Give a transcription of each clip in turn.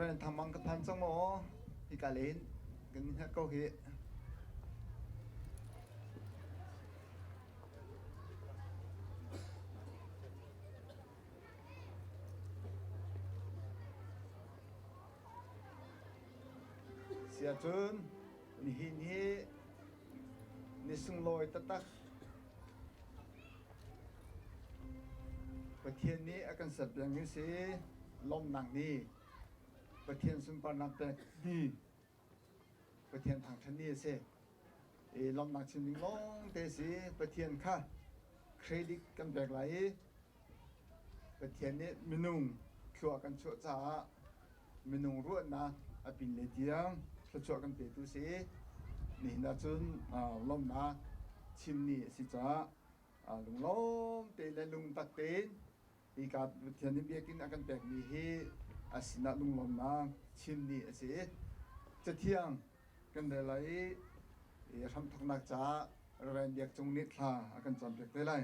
Reverend Thang Mang ka phan cang maw? Hika len kan hngalh ko hi. Siacun nihin hi ni sunglawi taktak Pathian nih a kan serpiak mi si lawmhnak ni Pathian sunparnak pek ni Pathian thangṭhat ni a si. I lawmhnak chim ding lawng te si Pathian kha credit kan pek lai i Pathian nih minung thlua kan chuah caah minung ruahnak a pinlei tiang thluachuah kan petu si. Nihin ahcun lawmhnak chim ni a si caah lunglawm te le lungtak tein hika Pathian nih biakinn a kan pekmi hi a sinah lunglawmnak chim ni a si. Cathiang kan rel lai i hramthawknak caah Reverend Biak Cung nih thla a kan cawnpiak te lai.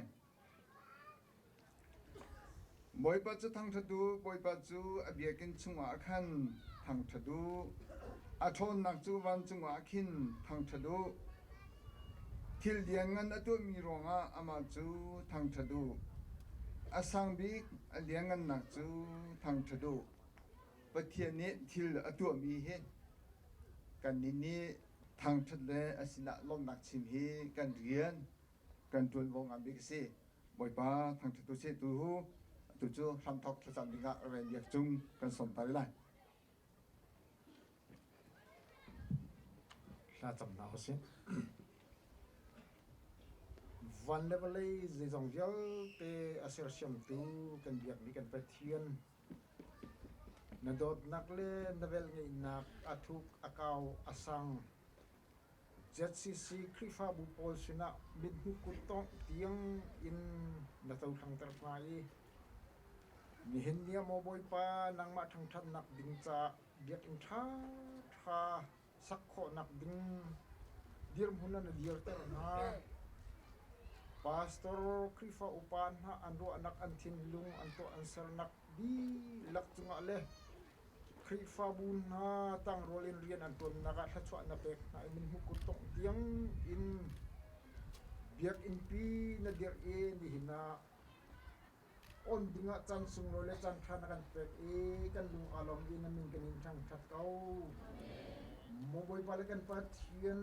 Bawipa cu thangṭhat u, Bawipa cu a biakinn chungah khan thangṭhat u. A ṭhawnnak cu vancung ah khin thangṭhat u. Thil lianngan a tuahmi ruangah amah cu thangṭhat u. A sang bik a lianngannak cu thangṭhat u. Pathian nih thil a tuahmi hi kannih nih thangṭhat le a sinah lawmhnak chim hi kan rian kan ṭuanvo ngan bik a si. Bawipa thangṭhat u sih tu tu cu hramthawk thlacam dingah Rev. Biak Cung kan sawm ta lai. Thlacam hna usih. Van le vawlei zeizong vialte a sersiamtu kan biakmi kan Pathian na dawtnak le na velngeihnak a thuk a kau a sang ZCC Khrihfabu pawl sinah mithmuh kuttongh tiang in na cohlangter hna i nihin ni ah maw Bawipa nangmah ṭhangṭhatnak ding caah biakinn ṭhaṭha sak khawhnak ding dirhmun ah na dirter hna. Pastor Khrihfa upa hna an ruahnak, an thinlung, an tuah an sernak dihlak cungah le Khrihfabu hna tangrual in rian an ṭuannak ah thluachuah na pek hna i minhmuh kuttongh tiang in biakinnpi na dirh i nihin ah on dingah caan sunglawi le caan ṭha na kan pek i kan lung aa lawm i na min kan in thangṭhat ko. Maw Bawipa le kan Pathian,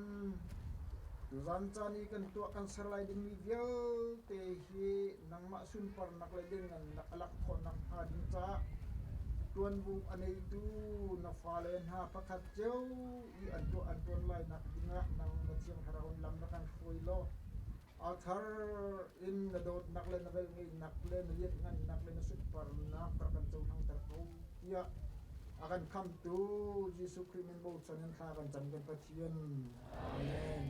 tuzan caan i kan tuah kan ser lai dingmi vialte hi nangmah sunparnak le lianngannak a lak khawh nakhnga ding caah ṭuanvo a neitu na fale hna pakhat cio i an tuah an ṭuan lainak dingah nang na Thiang Thlarau in lam na kan hruai law a thar in na dawtnak le na velngeihnak le na lianhngannak le na sunparnak rak kan cohlangter ko tiah a kan khamhtu Jesuh Khrih min bochan in thla kan cam kan Pathian. Amen.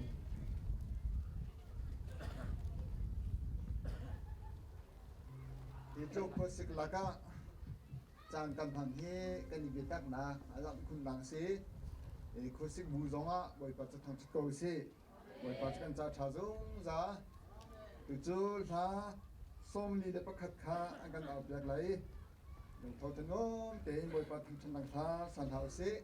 Hi tluk khuasik lakah caan kan hman hi kan i biataknak a langh khunnak a si. I khuasik bu zongah Bawipa cu thangṭhat ko usih. Bawipa cu kan ca ṭha zungzal. Tucu hla 41 kha an kan aupiak lai i lungtho thanuam tein Bawipa thangṭhatnak hla sa hna usih.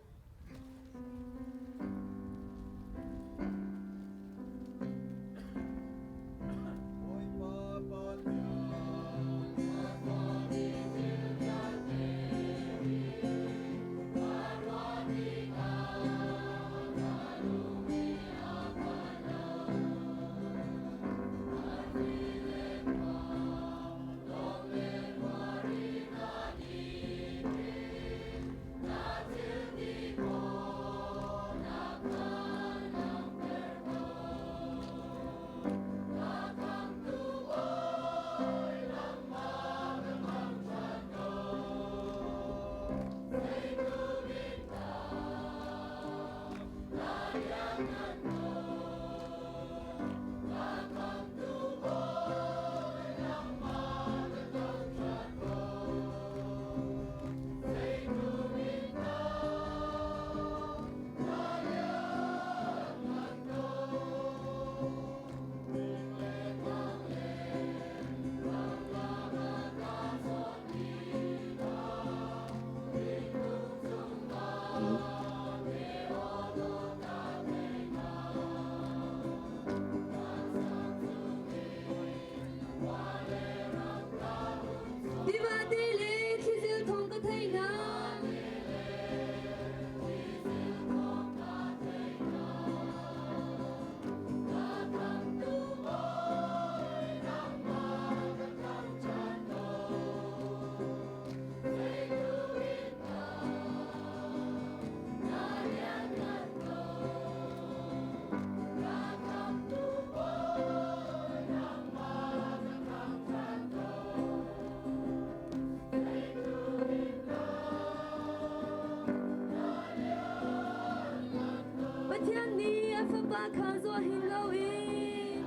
Pathian nih a fapa kha zuah hin loin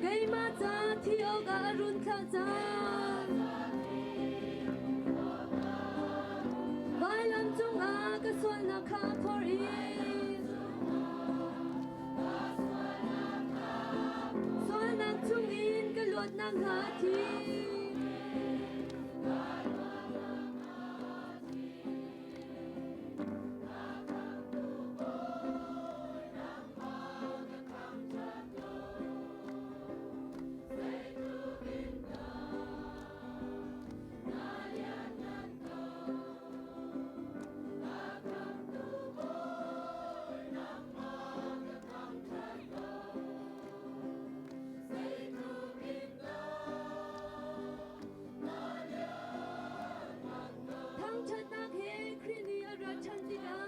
keimah ca thi awkah a run thlah cang. Vailam cungah ka sualnak kha phor in sualnak chungin ka luatnak hnga thi. Thangṭhatnak he Khrih nih a rat ṭhan tikah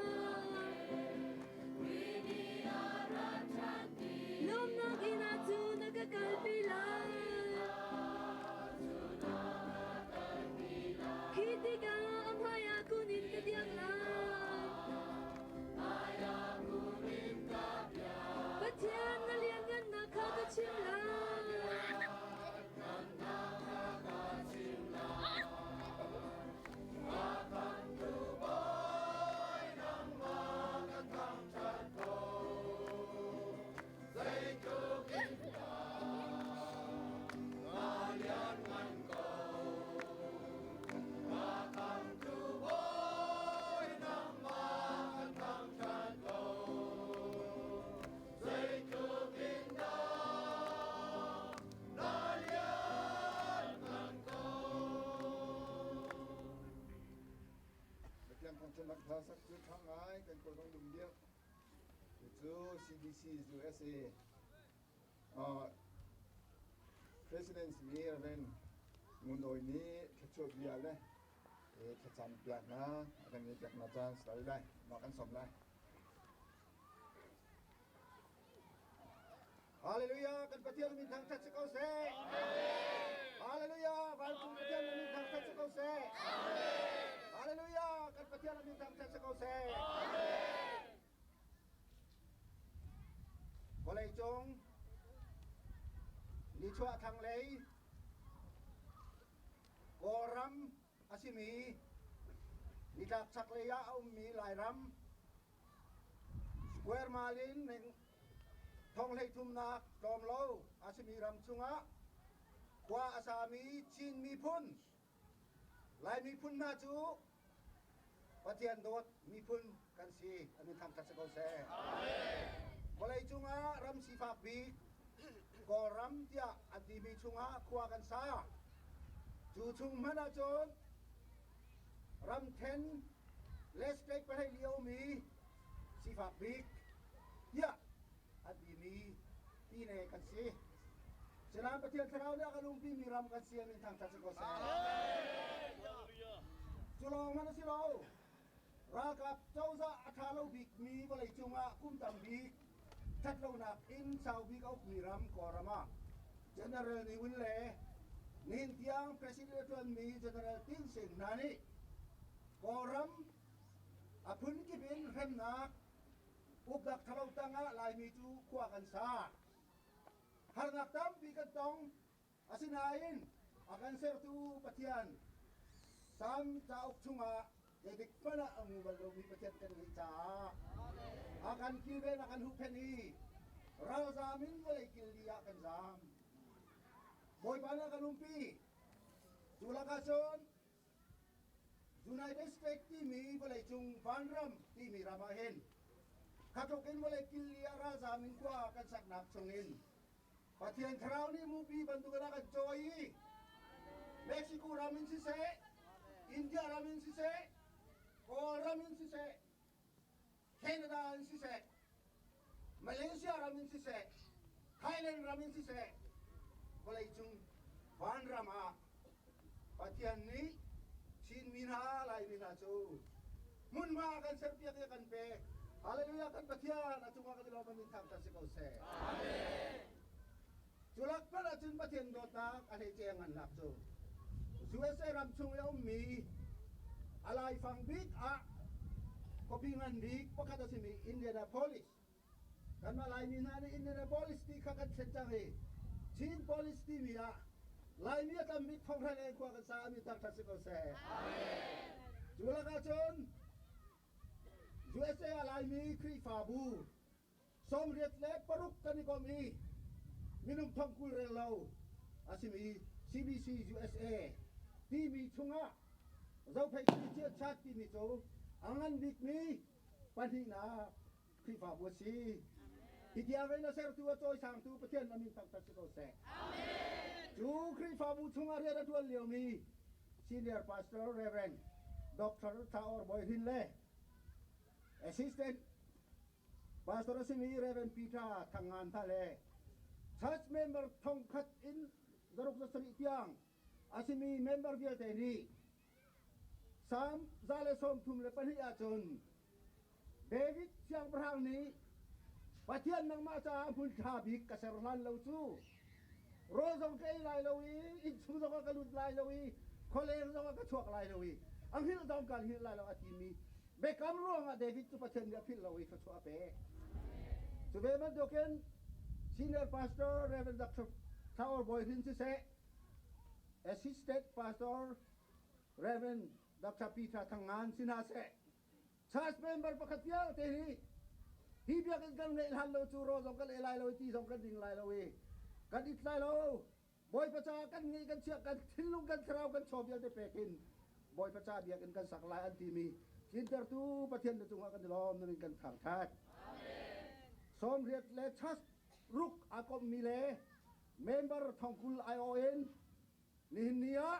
lawmnak inn ah cun a ka kalpi lai. Khi tikah a hmaiah kun in ka biak lai. Pathian na lianngannak kha ka chim lai. Pathian thangṭhatnak hla sak cu ṭha ngai kan kawl dong dum diak. Cu CBC USA President mi Reverend Ngun Awi nih thluachuah bia le thlacam piak hna a kan i piak hna caan si lai mah kan sawm lai. Hallelujah kan Pathian min thangṭhat si ko seh. Hallelujah vancung Pathian min thangṭhat si ko seh. Hallelujah kan Pathian min thangṭhat si ko seh. Vawlei cung nichuah thlanglei Kawlram a simi nitlak chaklei ah a ummi Lairam Square mile in thonghlei thumnak tlawm lo a simi ram chungah khua a sami Chin miphun, Lai miphun hna cu Pathian dawt miphun kan si. An min thangṭhat si ko seh. Vawlei cungah ram sifak bik Kawlram tiah an timi chungah khua kan sa. Cu chung hmanh ahcun ramthen le state pahnih liomi sifak bik tiah an timi pine kan si. Sinain Pathian Thlarau nih a kan umpimi ram kan si min thangṭhat si ko seh. Cu lawng hmanh a si lo. Ralkap cozah a ṭha lo bikmi vawleicung ah kum tam bik ṭhatlonak in sau bik a ukmi ram Kawlram ah General Ne Win le nihin tiang President a ṭuanmi General Tin Sein hna nih Kawlram a phunkip in hremnak uknak ṭhalo tangah Laimi cu khua kan sa. Harnak tampi kan tong. Asinain a kan sertu Pathian Salm cauk chungah zeitik hmanh ah a ngu bal lomi Pathian kan ngeih caah a kan kilven a kan huhphenh i ralzaam in vawlei killi ah kan zaam. Bawipa nih a kan umpi. Cu lakah cun United States timi vawleicung vanram timi ram ah hin khatluk in vawlei killi ah ralzaam in khua kan saknak chungin Pathian Thlarau nih mupi bantukin a kan cawi i Mexico ram in siseh, India ram in siseh, Kawl ram in siseh, Canada in siseh, Malaysia ram in siseh, Thailand ram in siseh, vawleicung vanram ah Pathian nih Chinmi hna, Laimi hna cu hmunhma a kan serpiak i a kan pek. Hallelujah kan Pathian a cungah kan i lawm min thangṭhat si ko seh. Cu lak hmanh ahcun Pathian dawtnak a hleice a ngannak cu USA ram chung i a ummi a laifang bik ah Khuapi ngan bik pakhat a simi Indianapolis. Kanmah Laimi hna nih Indianapolis ti kha kan thlen cang i Chin Police timi ah Laimi a tam bik thonghran in khua kan sa mi thangṭhat si ko seh. Cu lakah cun USA ah Laimi Khrihfabu 86 kan i komh i minung 20 rel lo a simi CBC USA timi chungah Zophei Christian Church timi cu a ngan bikmi pahnihnak Khrihfabu a si. Hi tiang in a sertu a cawisangtu Pathian a min thangṭhat si ko seh. Cu Khrihfabu chungah rian a ṭuan liomi Senior Pastor Reverend Dr. Thaor Bawi Hrin le Assistant Pastor a simi Reverend Peter Thangngan hna le church member thongkhat in 170 tiang a simi member vialte nih Salm 132 ahcun David siangpahrang nih Pathian nangmah caah hmun ṭha bik ka ser hlan lo cu rawl zong ka ei lai lo i innchung zongah ka lut lai lo i khualeng zongah ka chuak lai lo i a hngilh zong kaan hngilh lai lo a timi biakam ruangah David cu Pathian nih a philh lo i thluachuah a pek. Cu ve bantukin Senior Pastor Reverend Dr. Thaor Bawi Hrin siseh Assistant Pastor Reverend Dr. Peter Thangngan si hna seh Church member pakhat vialte hi hi biakinn kan ngeih hlan lo cu rawl zong kan ei lai lo i ti zong kan ding lai lo i kan it lai lo. Bawipa caah kan ngeih kan chiah kan thinlung kan thlarau kan chaw vialte pek in Bawipa ca biakinn kan sak lai an timi tlintertu Pathian na cungah kan i lawm na min kan thangṭhat. 80 le church ruk aa komhmi le member 20,000 aiawh in nihin ni ah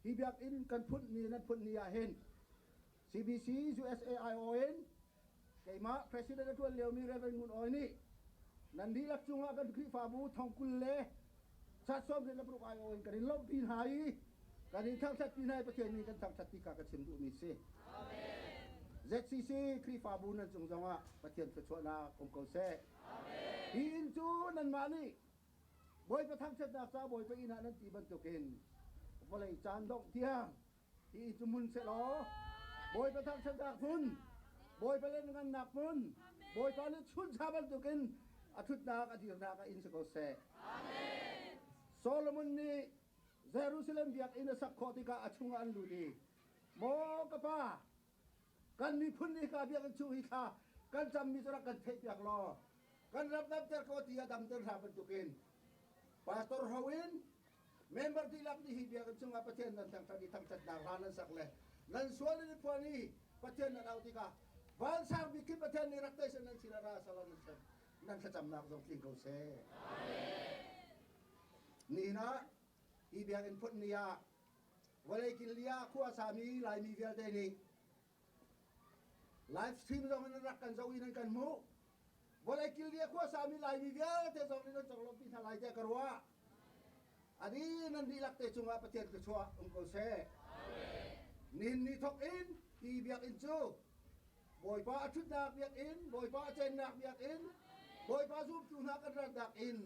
hi biakinn kan phun ni nan phun ni ah hin CBC USA aiawh in keimah President a ṭuan liomi Reverend Ngun Awi nih nan dihlak cungah kan Khrihfabu 20,000 le chat 76 aiawh in kan in lawmhpi hna i kan in thangṭhatpi hna i Pathian nih kan thangṭhat ti kha ka chim duhmi si. ZCC Khrihfabu nan cung zongah Pathian thluachuahnak um ko seh. Hi inn cu nanmah nih Bawipa thangṭhatnak ca Bawipa inn ah nan ti bantukin vawlei caan dongh tiang hi inn cu hmun sehlaw Bawipa thangṭhatnak hmun, Bawipa lianngannak hmun, Bawipa nih chuncha bantukin a ṭhutnak a dirnak a inn si ko seh. Solomon nih Jerusalem biakinn a sak khawh tikah a chungah an lut i, Maw ka pa, Kan miphun nih ka biakinn chung hi thla kan cammi cu rak kan theihpiak law kan ram damter ko ti a damter hna bantukin pastor ho in member dihlak nih hi biakinn chungah Pathian nan thangṭhat i thangṭhatnak hla nan sak le nan sual in i phuan i Pathian nan auh tikah vansang bik khi Pathian nih rak tei nan sin ah ra sala nan nan thlacamnak zong tling ko seh. Nihin ah hi biakinn phun ni ah Vawlei kil ah khua sami Laimi vialte nih live stream zong in rak kan zoh i nan kan hmuh. Vawlei kil ah khua sami Laimi vialte zong nih nan conglawmhpi hna lai tiah ka ruah. Adi nan dihlak te cungah Pathian thluachuah um ko seh. Nihin ni thawk in hi biakinn cu Bawipa a ṭhutnak biakinn, Bawipa a cennak biakinn, Bawipa zumtu hna kan ratnak inn,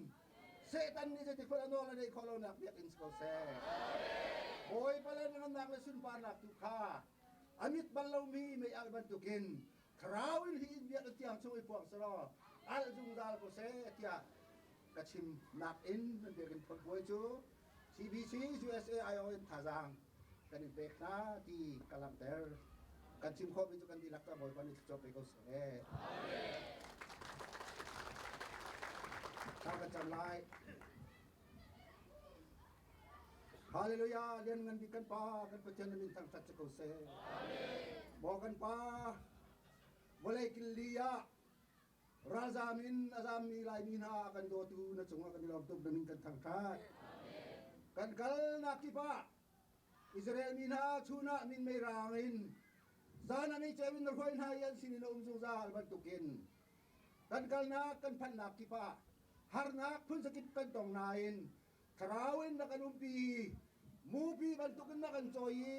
Satan nih zeitik hmanh a nawl a neih khawh lonak biakinn si ko seh. Bawipa le ngannak le sunparnak tu kha a mit bal lomi mei alh bantukin thlarau in hi inn biakinn tiang chung i puang selaw alh zungzal ko seh tiah ka chimnak in nan biakinn phot buai cu CBC USA IO in thazaang kan in pek hna ti ka langhter. Kan chim khawhmi cu kan dihlak ca Bawipa nih thluachuah pe ko seh. Thla kan cam lai. Hallelujah, lian ngan bik kan Pa, kan Pathian na min thangṭhat si ko seh. Maw kan Pa, vawlei killi ah Ralzam in a zammi Laimi hna a kan dawtu na cungah kan i lawm tuk na min kan thangṭhat. Kan kalnak kip ah Israel mi hna chun ah minmei rang in zan ah mei-ceu in na hruai hna i an sinin na um zungzal bantukin kan kalnak kan phanhnak kip ah harnak phunzakip kan tong nain Thlarau in na kan umpi i mupi bantukin na kan cawi i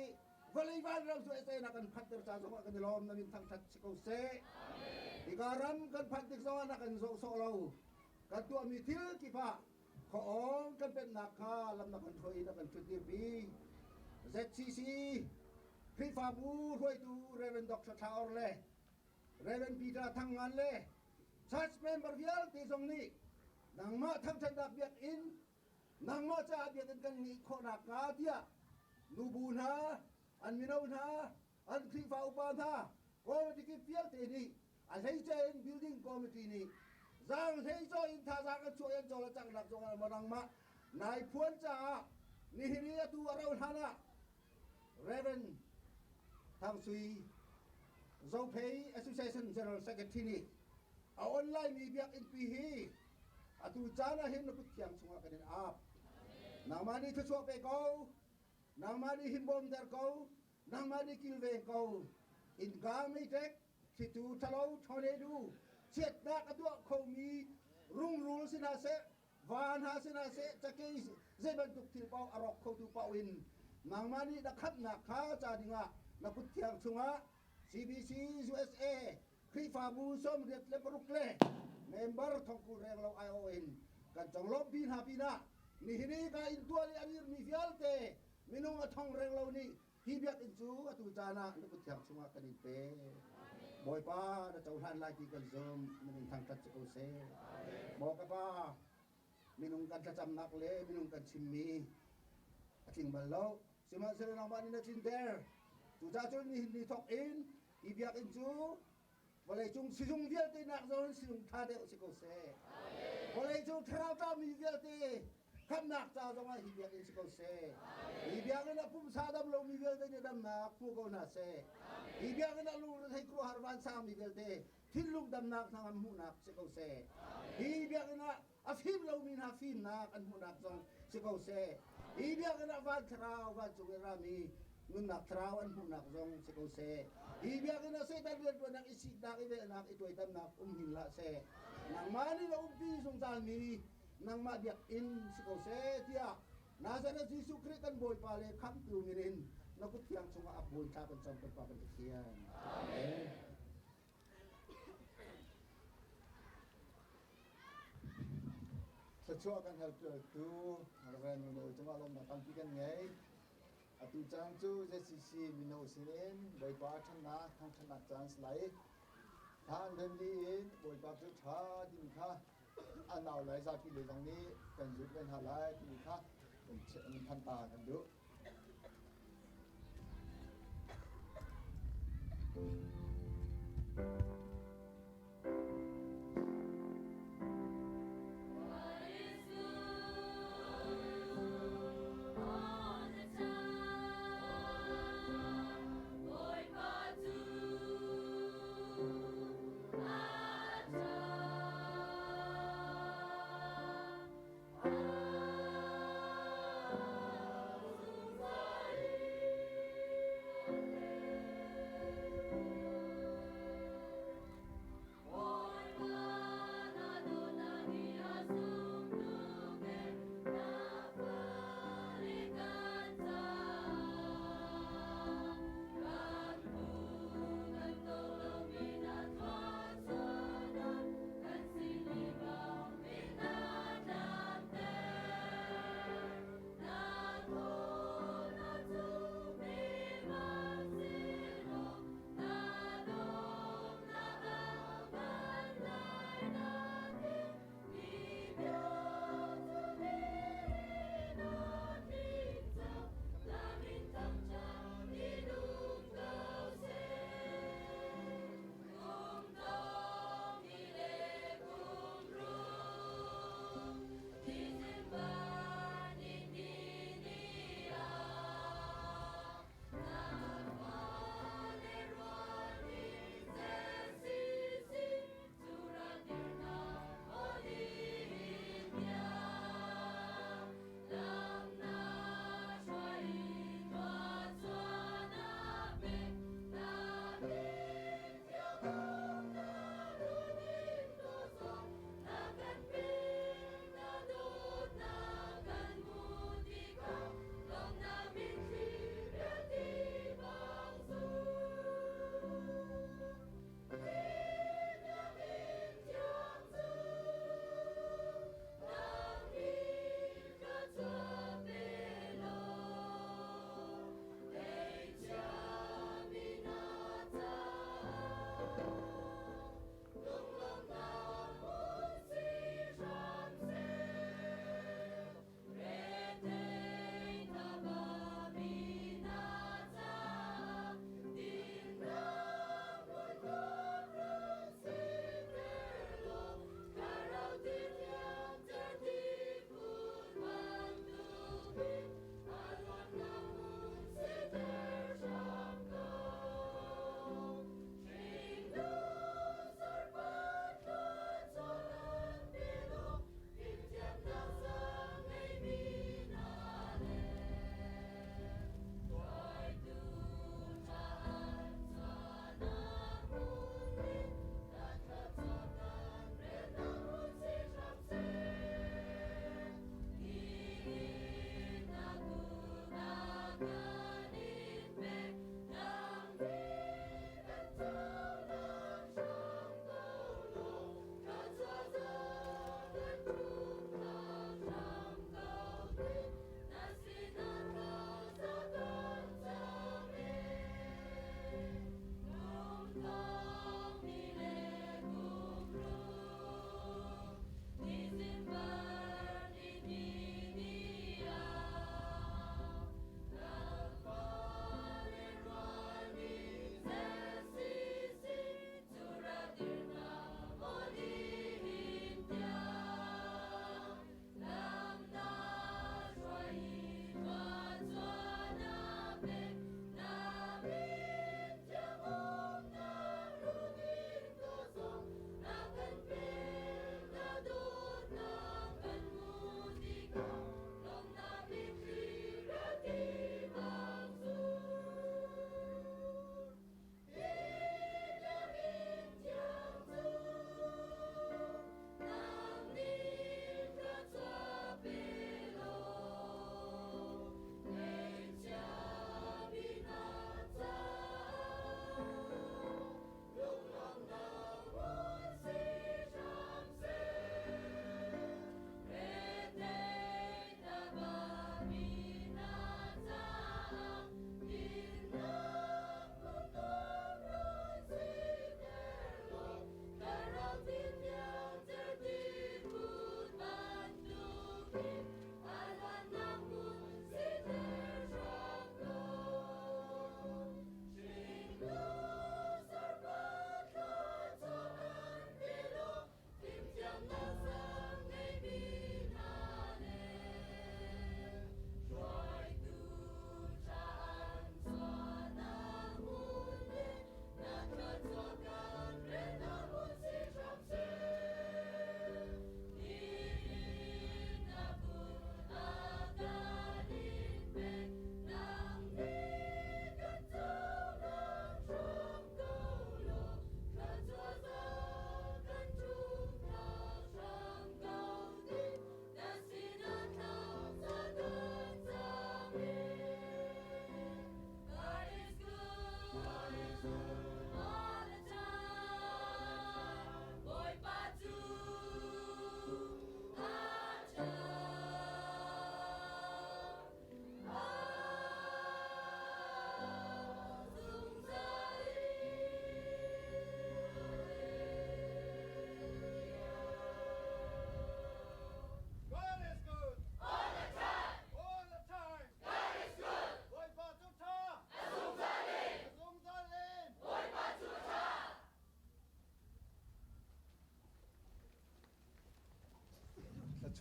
vawlei vanram cu ese na kan phanhter ca zongah kan i lawm na min thangṭhat si ko seh. Hika ram kan phanh tik zongah na kan zoh sawh lo. Kan tuahmi thil kip ah khuaawng kan pennak kha lam na kan hruai i na kan ṭhutdirpi. ZCC Khrihfabu hruaitu Reverend Dr. Thla Or le Reverend Peter Thang Ngan le church member vialte zong nih nangmah thangṭhatnak biakinn nangmah caah biakinn kan ngeih khawh nakhnga tiah nubu hna, an mino hna, an Khrihfa upa hna, committee kip vialte nih a hleice in building committee nih zaang hleicawi in thazaang an chuah i an cawl a cangnak zong ah nangmah nai phuan caah nihin i atu a rau hlan ah Reverend Thang Sui Zophei Association General Secretary nih a online mi biakinn pi hi atu caan ah hin na kut thiang chungah kan in ap. Nangmah nih thluachuah pe ko, nangmah nih himbawmter ko, nangmah nih kilveng ko. Innka meiṭek, thlitu ṭhalo tornado, chiatnak a tuah khomi rungrul si hna seh, va hna si hna seh, cakei zei bantuk thil paoh a rawk khotu paoh in nangmah nih na khamhnak kha ca dingah na kut thiang chungah CBC USA Khrihfabu 86 le member thongkul renglo aiawh in kan conglawmhpi hna pinah nihin i ka inntual i a dirmi vialte minung a thong renglo nih hi biakinn cu atu caan ah na kut thiang chungah kan in pe. Bawipa na cohlan lai ti kan zum na min thangṭhat si ko seh. Maw ka pa minung kan thlacamnak le minung kan chimmi a tling bal lo. Sihmanhsehlaw nangmah nih na tlinter. Cucaah cun nihin ni thawk in hi biakinn cu vawleicung sizung vialte nak zong in sizung ṭha deuh si ko seh. Vawleicung thlarau tlami vialte khamhnak ca zongah hi biakinn si ko seh. Hi biakinn ah pumsa dam lomi vialte nih damnak hmu ko hna seh. Hi biakinn ah lungrethei khuaruahhar vansangmi vialte thinlung damnak hnangam hmuhnak si ko seh. Hi biakinn ah a fim lomi hna fimnak an hmuhnak zong si ko seh. Hi biakinn ah van thlarau vancung i rami nunnak thlarau an hmuhnak zong si ko seh. Hi biakinn ah Satan rianṭuannak i siknak i velhnak i tuaitamnak um hin hlah seh. Nangmah nih na umpi zungzalmi nangmah biakinn si ko seh tiah Nazareth Jesuh Khrih kan Bawipa le Khamhtu min in na kut thiang chungah a bawi thla kan cam kan Pa kan Pathian. Amen. Thluachuah kan haltu Reverend Mino cungah lawmnak tampi kan ngei. Atu caan cu ZCC mino sinin Bawipa ṭhannak thangṭhatnak caan si lai. Thlan remli in Bawipa cu ṭha timi kha a nau lai zapi le zong nih kan zumh ve hna lai timi kha kan thanh ta kan duh.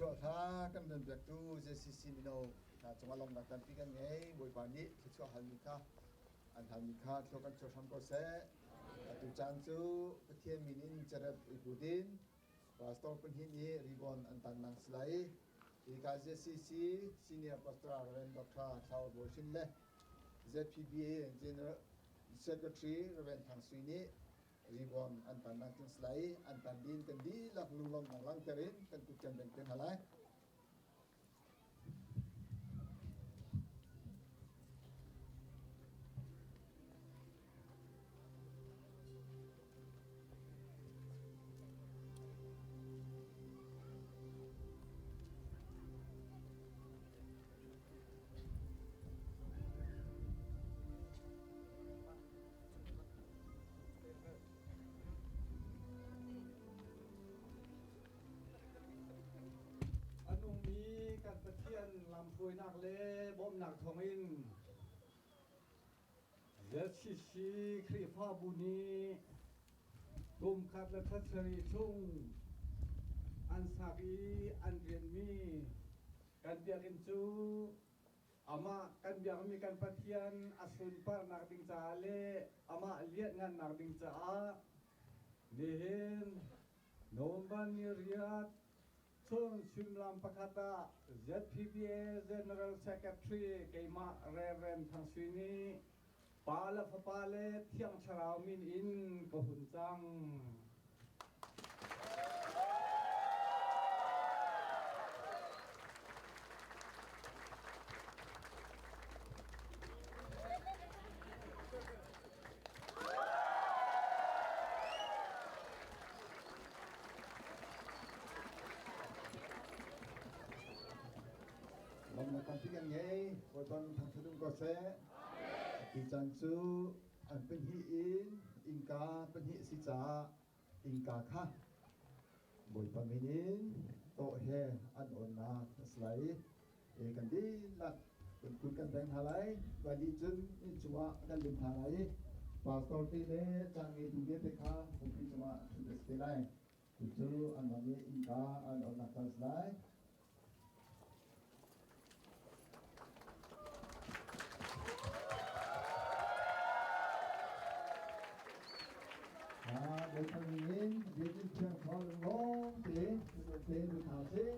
Thluachuah hla kan rianpiaktu ZCC mino hna cungah lawmhnak tampi kan ngei. Bawipa nih thluachuah halmi kha an halmi kha thlua kan chuah hram ko seh. Atu caan cu Pathian min in carep i put in pastor pahnih nih ribbon an tannak si lai. Hika ZCC Senior Pastor Rev. Dr. Thlau Bawi Hrin le ZPBA General Secretary Rev. Thang Sui nih ribbon an tannak cun si lai. An tan din kan dihlak lunglawmhnak langhter in kan kut kan bengh te hna lai. A nungmi kan Pathian lamhruainak le bawmhnak thawngin ZCC Khrihfabu nih kum khat le thla sarih chung an sak i an rianhmi kan biakinn cu amah kan biakmi kan Pathian a sunparnak ding caah le amah lianhngannak ding caah nihin November ni riat chun suimilam pakhat ah ZPBA General Secretary keimah Reverend Thang Sui nih Pa le Fapa le Thiang Thlarau min in ka hun cang. Lawmnak tampi kan ngei. Bawipa min thangṭhat um ko seh. Atu caan cu an pahnih in innka pahnih a si caah innka kha Bawipa min in tawh he an awnnak a si lai i kan dihlak kan kun kan beng hna lai. Vai dih cun inn cungah kan lim hna lai i pastor te le caan ngeitu vialte kha pulpit cungah ṭhut a si te lai. Cucu anmah nih innka an onnak caan a si lai. Bawipa min in Biakinn thiang thawng lawng tein tein lut hna usih.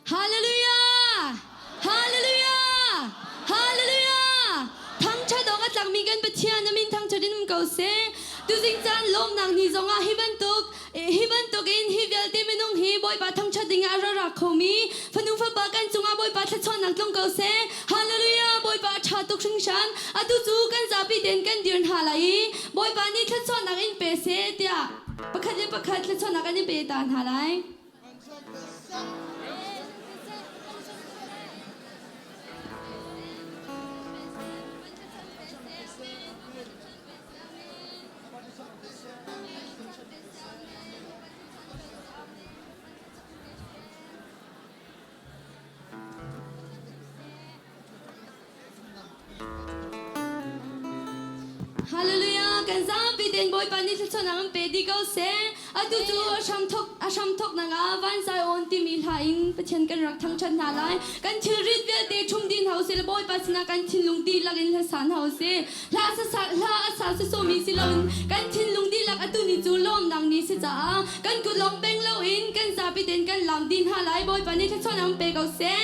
Hallelujah! Hallelujah! Hallelujah! Thangṭhat awk a tlakmi kan Pathian a min thangṭhat in um ko seh. Tuzing caan lawmnak ni zongah hi bantuk hi bantukin hi vialte minung hi Bawipa thangṭhat dingah a ra ra khomi fanu fapa kan cungah Bawipa thluachuahnak tlung ko seh. Hallelujah! Bawipa a ṭha tuk hringhran. Atu cu kan zapi tein kan dir hna lai i Bawipa nih thluachuahnak in pe seh tiah pakhat le pakhat thluachuahnak kan i pe ta hna lai. Hallelujah! Kan zapi tein Bawipa nih thluachuahnak an pe dih ko seh. Atu cu a hramthok a hramthoknak ah van Zion timi hla in Pathian kan rak thangṭhat hna lai. Kan thilrit vialte ṭhum dih hna usih law Bawipa sinah kan thinlung dihlak in hla sa hna usih. Hla sa hla a sa sawsawmi si loin kan thinlung dihlak atu ni cu lawmnak ni si caah kan kut lawng peng loin kan zapi tein kan laam dih hna lai. Bawipa nih thluachuahnak an pe ko seh.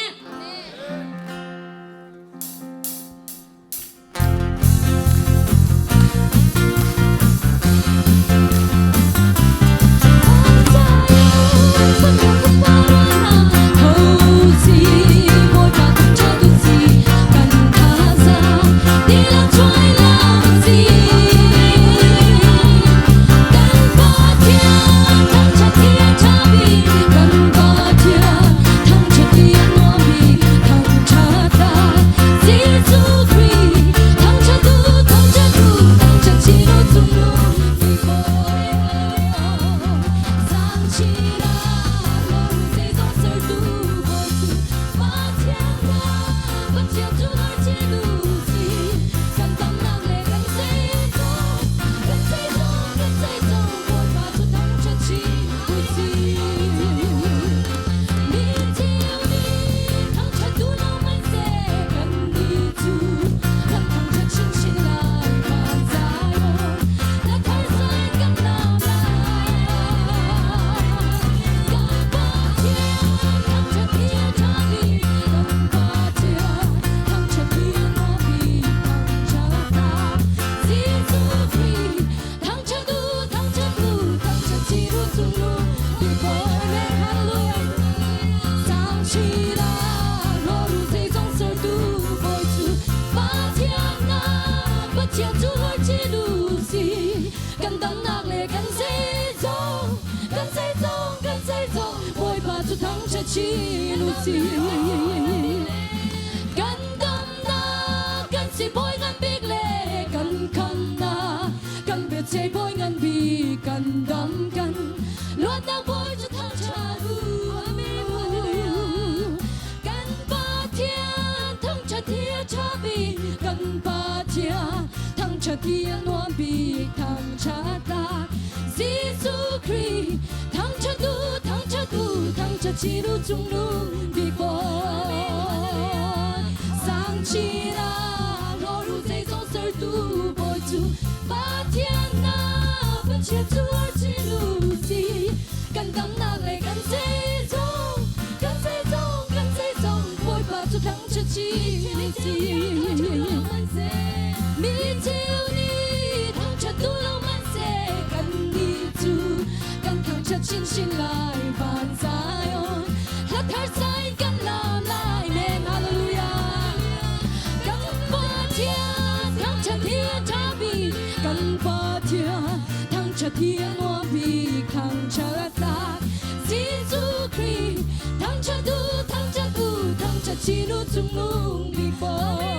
Cung Nung Bik Bawi.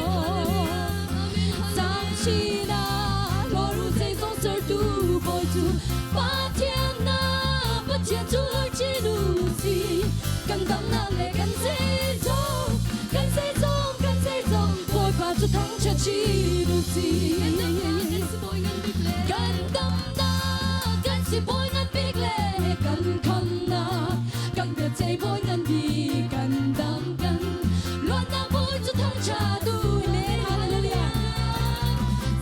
Sang chin ah hlawru zeizong sertu Bawi cu Pathian na Pathian cu lor chin u si. Kan damnak le kan zeizong, kan zeizong, kan zeizong, Bawipa cu thangṭhat chin u si. Kan damnak, kan sibawi ngan bik le kan khamnak, kan biaceih bawi ngan bik, kan dam kan luatnak Bawi cu thangṭhat u. Amen. Hallelujah.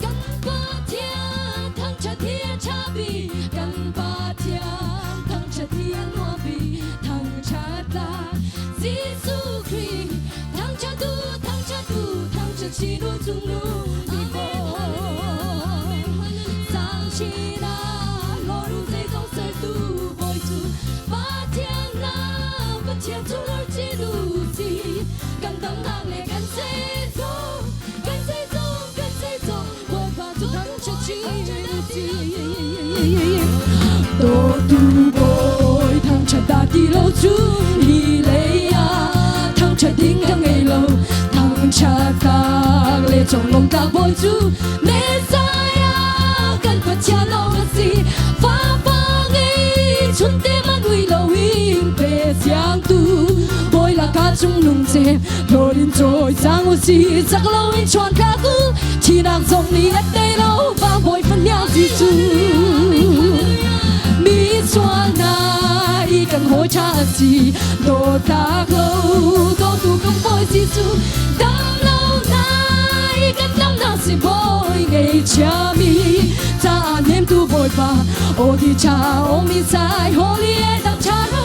Kan Pathian thangṭhat hi a ṭha bik, kan Pathian thangṭhat hi a nuam bik, thangṭhat tlak Jesuh Khrih thangṭhat u, thangṭhat u, thangṭhat chin u Cung Nung Bik Bawi. Sang chin ah hlawru zeizong sertu Bawi cu Pathian na Pathian cu lor chin u si. Kan damnak le kan zeizong, kan zeizong, kan zeizong, Bawipa cu thangṭhat chin u si. Dawtu Bawi thangṭhat dah ti lo cu hi lei ah thangṭhat ding ka ngei lo. Thangṭhat tlak le conglawmh tlak Bawi cu Messiah kan Pathian lawng a si. Fapa ngei chunte man ui loin pe siangtu Bawi lakah cungnung cem hlawl in cawi cang u si. Cak loin chuan thlak u, thihnak zong nih a tei lo vang Bawi fahniang Jesuh. Mi sualnak i kan hawi ṭha a si, dawtlak lo dawtu kan Bawi Jesuh. Dam lo nai kan damnak si Bawi ngeichiami caah hnemtu Bawipa aw di cha aw mi sai holy e dang cha ro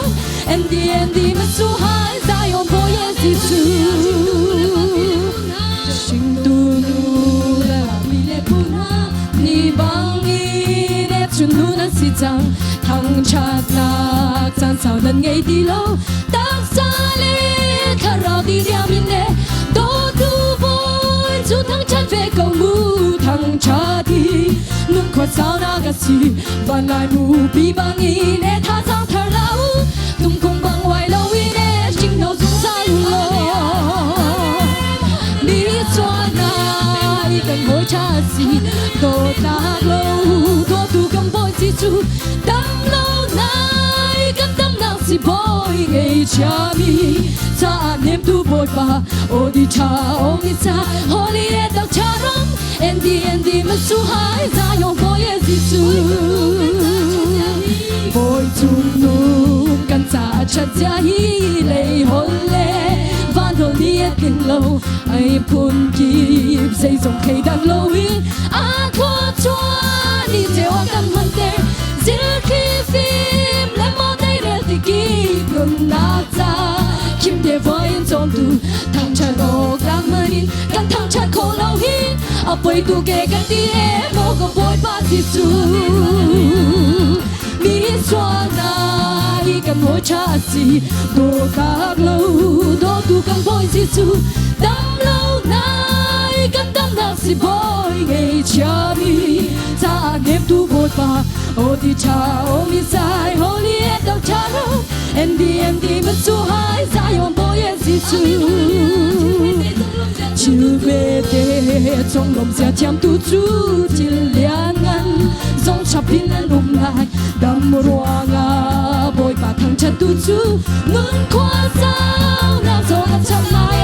ND ND masuhai Zion Bawi Jesuh. Hringtu nu le mi le pu hna ni bang in chun nu nan si cang thangṭhatnak caan sau nan ngei ti lo taksa le thlarau ti diam in le dawtu Bawi cu thangṭhat ve ko mu thangṭhat hi nun khua saunak a si van lai mu pi bang in e thazaang thar la u tumkung bang uai lo in e hringhno zungzal u law mi chuahnak i kan hawi ṭha si dawtnak lo dawtu kan Bawi Jesuh dam lo nai kan damnak si Bawi ngeichiami caah hnemtu Bawipa aw di ṭha aw mi ca holy e dok cha ram ND ND masuhai Zion Bawi Jesuh Bawi cung nung kan ca ṭhat zia hi lei hol le van hol nih a tlin lo ai phun kip zeizong thleidan lo in a thua chuan ni ceu a kan hman ter zilthli fim le maw teirel ti kip nunnak ca khim te voi in cawmtu thangṭhat awk tlak man in kan thangṭhat kho lo hi a poi tu ke kan ti e maw ka Bawipa Jesuh mi sualnak i kan hawi ṭha a si dawtlak lo dawtu kan Bawi Jesuh dam lo nai kan damnak si Bawi ngeichiami caah hnemtu Bawipa aw ti ṭha aw mi sai holy e dok ṭha ro ND ND masuhai Zion Bawi Jesuh Thil vete conglawmh zia thiamtu cu thil lianngan zong chap in an um lai dam ruangah Bawipa thangṭhattu cu nun khua saunak zong a chap lai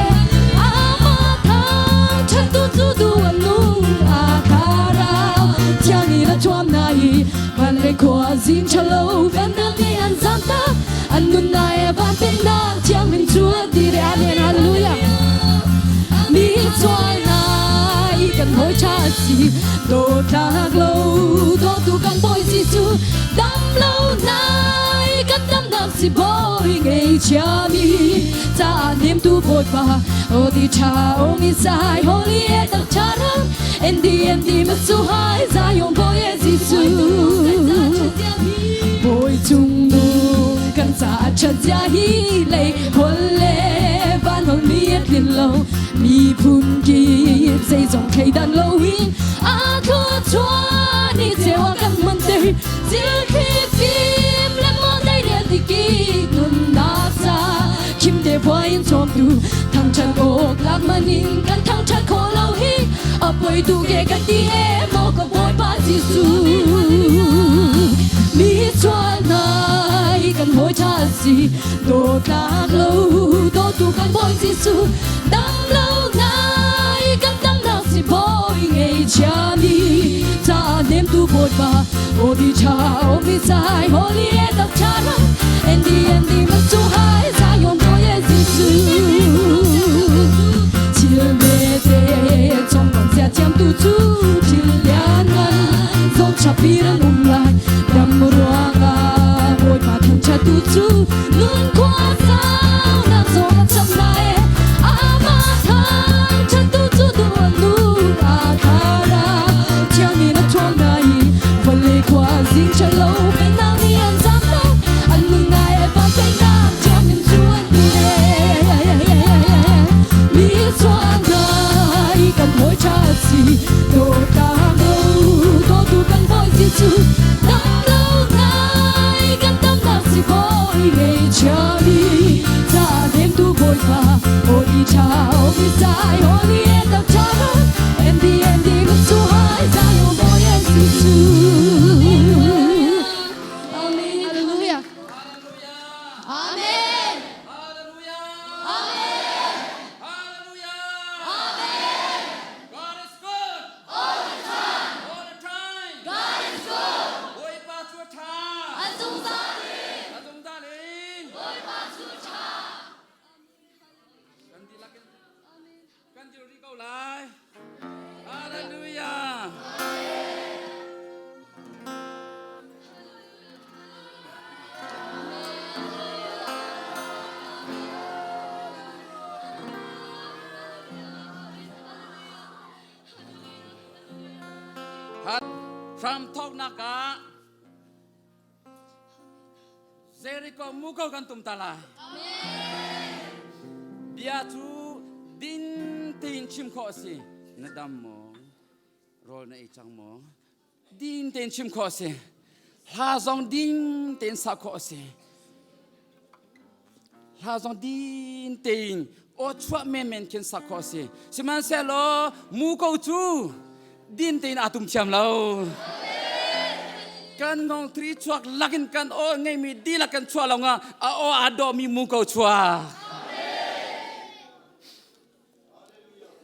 amah thangṭhattu cu duh a nung a thlarau thiang in a thuam hna i van le khua zing ṭhalo vennak nih an zamtak an nunnak e van pennak thianghlim cu a ti re amen hallelujah mi sualnak i kan hawi ṭha a si dawtlak lo dawtu kan Bawi Jesuh dam lo nai kan damnak si Bawi ngeichiami caah hnemtu Bawipa aw ti ṭha aw mi sai holy e tak ṭha ram ND ND masuhai Zion Bawi Jesuh Bawi cung nung kan caah ṭhat zia hi lei hol le van hol mi a tlin lo miphun kip zeizong thleidan lo in a thluachuah ni ceu a kan hman ter zilthli fim le maw deirel ti ki nunnak ca khim te vuai in cawmtu thangṭhat Awk lak man in kan thangṭhat khawh lo hi a poi tu ke ka ti e maw ka Bawipa Jesuh. Mi sual hna hi kan hawi ṭha si dawtlak lo dawtu kan Bawi Jesuh dam lo nai kan damnak si Bawi ngeichiami ca nemtu Bawipa Obi cha obi sai holy e tak chara Andy Andy masuhai Zion boye Jesu Thil me te chong bang sia thiam tu chu thil lian ngan zong chapiran um lai dam ruanga Bawipa thangṭhat tu cu nun khua sau nak zong a cham lai amah thangṭhat tu cu duh nu a thara thiang in a ṭhawn nai vawlei khua zing ṭhalo pennak nih an zam lo an nun ngai e van pennak thiang in cu an tu mi chuan nai kan hawi ṭha si dawtnak lo dawtu kan bawi Jesuh dam lo ngai kan damnak si bawi ngei chiami ca nemtu bawipa holy cha holy sai holy e tak cha MD MD su hai Zion boy and Jesu Amen Hallelujah Amen Hallelujah. Amen Hallelujah. Amen God is good. All the time All the time. God is good Bawipa cu a ṭha. A zungzal in A zungzal in. Bawipa cu a ṭha Kan dihlak in kan dir rih ko lai. Hallelujah. Hramthawknak ah Jericho muko kan tum ta lai. Bia cu din tein chim khawh a si. Na dam maw? Rawl na ei cang maw? Din tein chim khawh a si. Hla zong din tein sak khawh a si. Hla zong din tein aw chuah menmen khin sak khawh a si. Sihmanhsehlaw muko cu din tein aa tum thiam lo. Kan ngong thri chuak lakin kan aw ngeimi dihlak kan chuah lo nga a aw aa dawhmi muko chuak.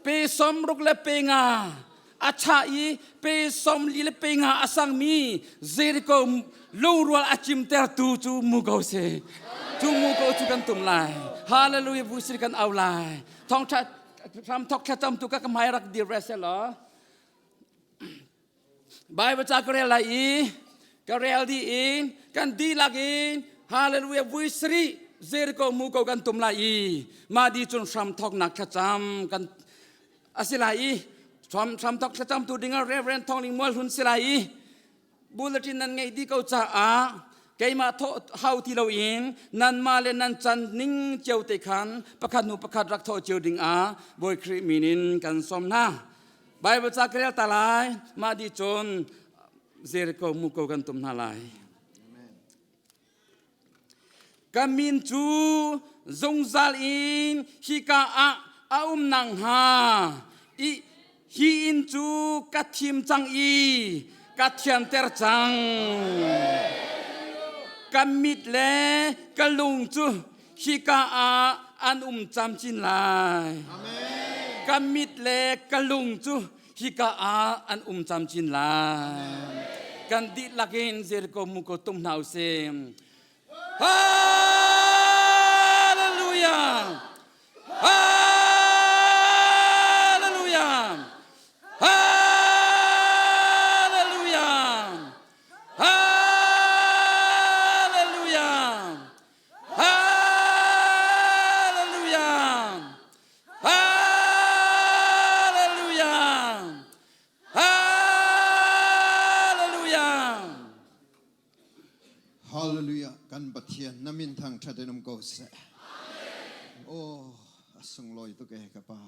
Pe 60 le pe nga a chah i pe 40 le pe nga a sangmi Jericho lungrual a cimtertu cu muko si. Cu muko cu kan tum lai. Hallelujah bu kan au lai. Thawngtha ram thok thlacam tu ka ka hmai rak dir ve selaw. Bible ca ka rel lai i ka rel dih in kan dihlak in hallelujah vui sarih Jericho mu ko kan tum lai i mah di cun hram thoknak thlacam kan asi lai i hram thok thlacam tu dingah Reverend Thong Ling Mual Hun si lai i bulletin nan ngeih dih ko caah keimah thawh hau ti loin nanmah le nan can ning cio te khan pakhat hnu pakhat rak thawh cio dingah Bawi Khrih min in kan sawm hna. Bible ca ka rel ta lai mah di cun Jericho muko kan tum hna lai. Ka min cu zungzal in hika ah a um nang hnga i hi inn cu ka thim cang i ka thianter cang. Ka mit le ka lung cu hika ah an um camcin lai. Ka mit le ka lung cu hika ah an um camcin lai. Kan dihlak in Jericho muko tum hna usih. Hallelujah! Hallelujah! Hallelujah! Hallelujah! Hallelujah! Hallelujah! Hallelujah! Hallelujah kan Pathian na min thang that in um ko seh. Oh a sunglawi tuk e ka pa.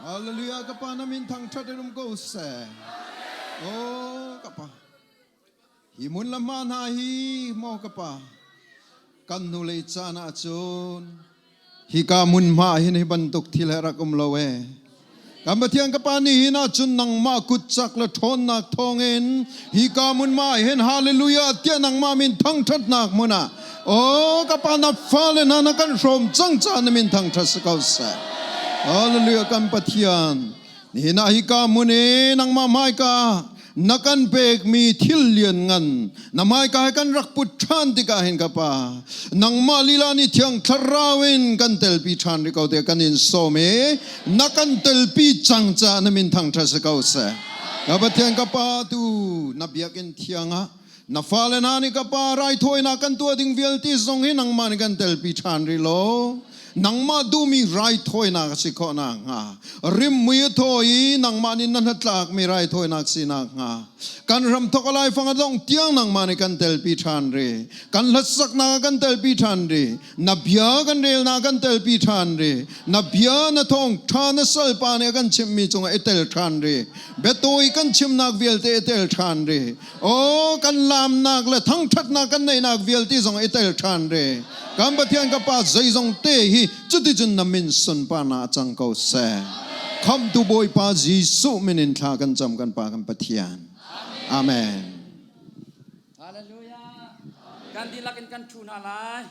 Hallelujah ka pa na min thang that in um ko seh. Oh ka pa. Hi mun lam ma hna hi maw ka pa. Kan hnulei caan ah cun hika hmunhma hin hi bantuk thil he rak um lo e. Kan Pathian ka Pa nih hin ahcun nangmah kutcak le ṭhawnnak thawngin hika hmunhma hin hallelujah tiah nangmah min thangṭhatnak hmun ah aw ka Pa na fale hna na kan hrawm cang caah na min thangṭhat si ko seh. Hallelujah kan Pathian Nihin ah hika hmun i nangmah hmaika na kan pekmi thil lianngan na hmaika he kan rak put ṭhan tikah hin ka Pa, nangmah lila nih Thiang Thlarau in kan telpi ṭhan rih ko tiah kan in sawm i na kan telpi cang caah na min thangṭhat si ko seh. Ka Pathian ka Pa tu na biakinn thiang ah na fale hna nih ka pa raithawinak kan tuah ding vialte zong hi nangmah nih kan telpi ṭhan rih law nangmah duhmi raithawinak a si khawh nakhnga rimmui a thaw i nangmah nih na hnatlakmi raithawinak si nakhnga kan ram thawk a laifang a dongh tiang nangmah nih kan telpi ṭhan rih kan hlatsaknak ah kan telpi ṭhan rih na bia kan relnak kan telpi ṭhan rih na bia na thawng ṭha na salpa nih a kan chimhmi cungah i tel ṭhan rih biatawi kan chimnak vialte i tel ṭhan rih Aw kan laamnak le thangṭhatnak kan neihnak vialte zong i tel ṭhan re. Kan Pathian ka Pa zeizong te hi cuticun na min sunparnak a cang ko seh. Khamhtu Bawipa Jesuh min in thla kan cam kan Pa kan Pathian. Amen. Hallelujah. Kan dihlak in kan ṭhu hna lai.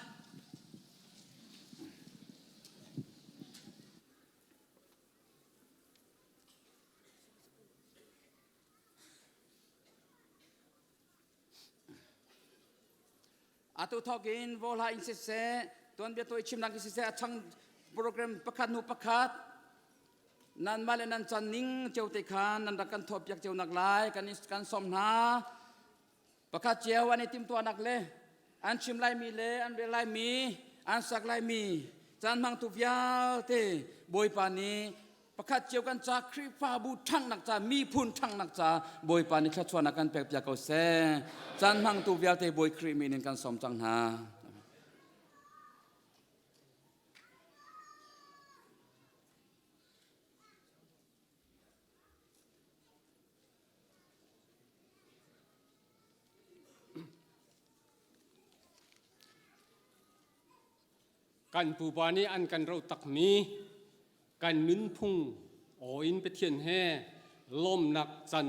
Atu thawk in vawhla in siseh, tuanbia tawi chimnak in siseh, a chang program pakhat hnu pakhat nanmah le nan can ning cio te khan nan rak kan thawhpiak cio nak lai kan kan sawm hna. Pakhat cio an i timhtuahnak le an chim laimi le an rel laimi, an sak laimi caan hmangtu vialte Bawipa nih pakhat cio kan ca Khrihfabu ṭhanghnak ca miphun ṭhanghnak ca Bawipa nih thluachuahnak kan pekpiak ko seh. Caan hmangtu vialte Bawi Khrih min in kan sawm cang hna. Kan pupa nih an kan ro takmi kan nunphung aw in Pathian he lawmnak can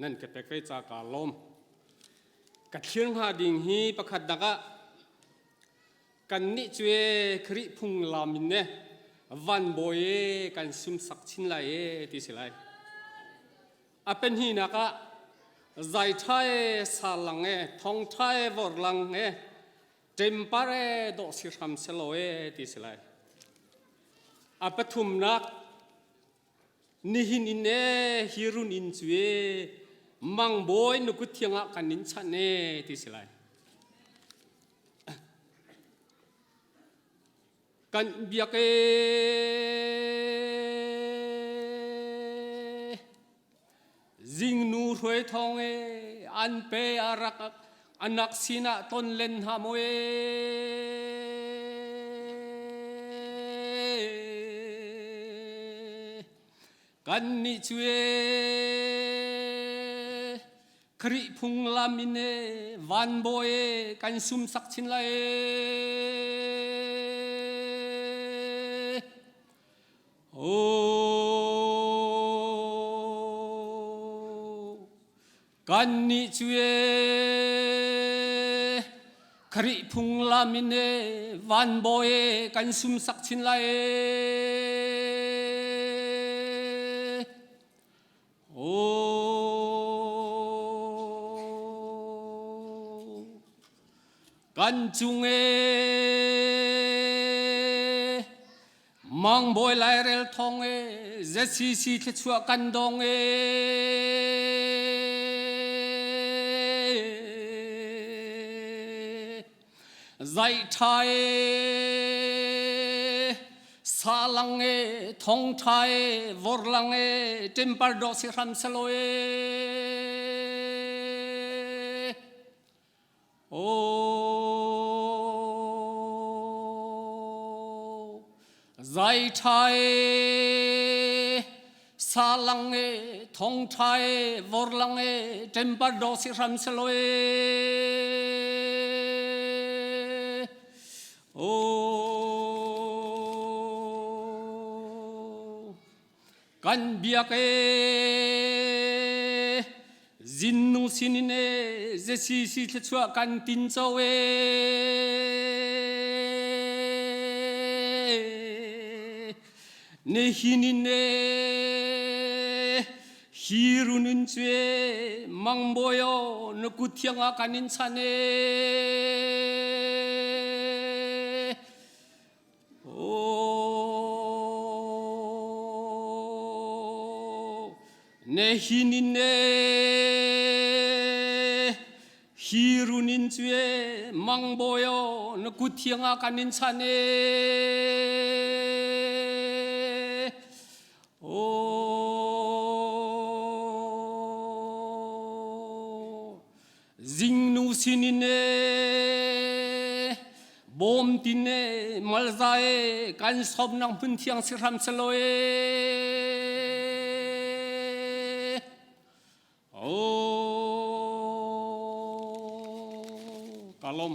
nan ka pek ve ca ka lawm. Ka thlir hnga ding hi pakhat dak ah Kannih cu e Khrih phunglam in ne van bawi e kan sumsak chin lai e ti si lai. A pahnihnak ah zai ṭha e salang e thong ṭha e vorlang e ṭempar e dawh si hram selaw e ti si lai. A pathumnak nihin in e hi run inn cu e mangbawi nukut thiang ah kan in chanh e ti si lai. Kan biak e zingnu hruai thawng e an pe a rak anak sinah ton len hna maw e Kannih cu e Khrih phunglam in e van bawi e kan sumsak chin lai e. Oh, kannih cu e Khrih phunglam in e van bawi e kan sumsak chin lai e. Oh, kan cung e mangbawi lairel thong e ZCC thluachuah kan dong e zai ṭha e salang e thong ṭha e vorlang e ṭempar dawh si hram selaw e Oh, zai ṭha e, salang e, thong ṭha e, vorlang e, ṭempar dawh si hram selaw e. Oh, kan biak e zinnung sinin e zesisi thluachuah kan tin co e nihin in e hi runun cu e mangbawi aw na kut thiang ah kan in chan e Ne hinin ne hi runin cu e mangbawi aw na kut thiang ah kan in chan e Zingnu sinin e bawm tin e malza e kan sawmnak hmun thiang si hram selaw e Oh kalom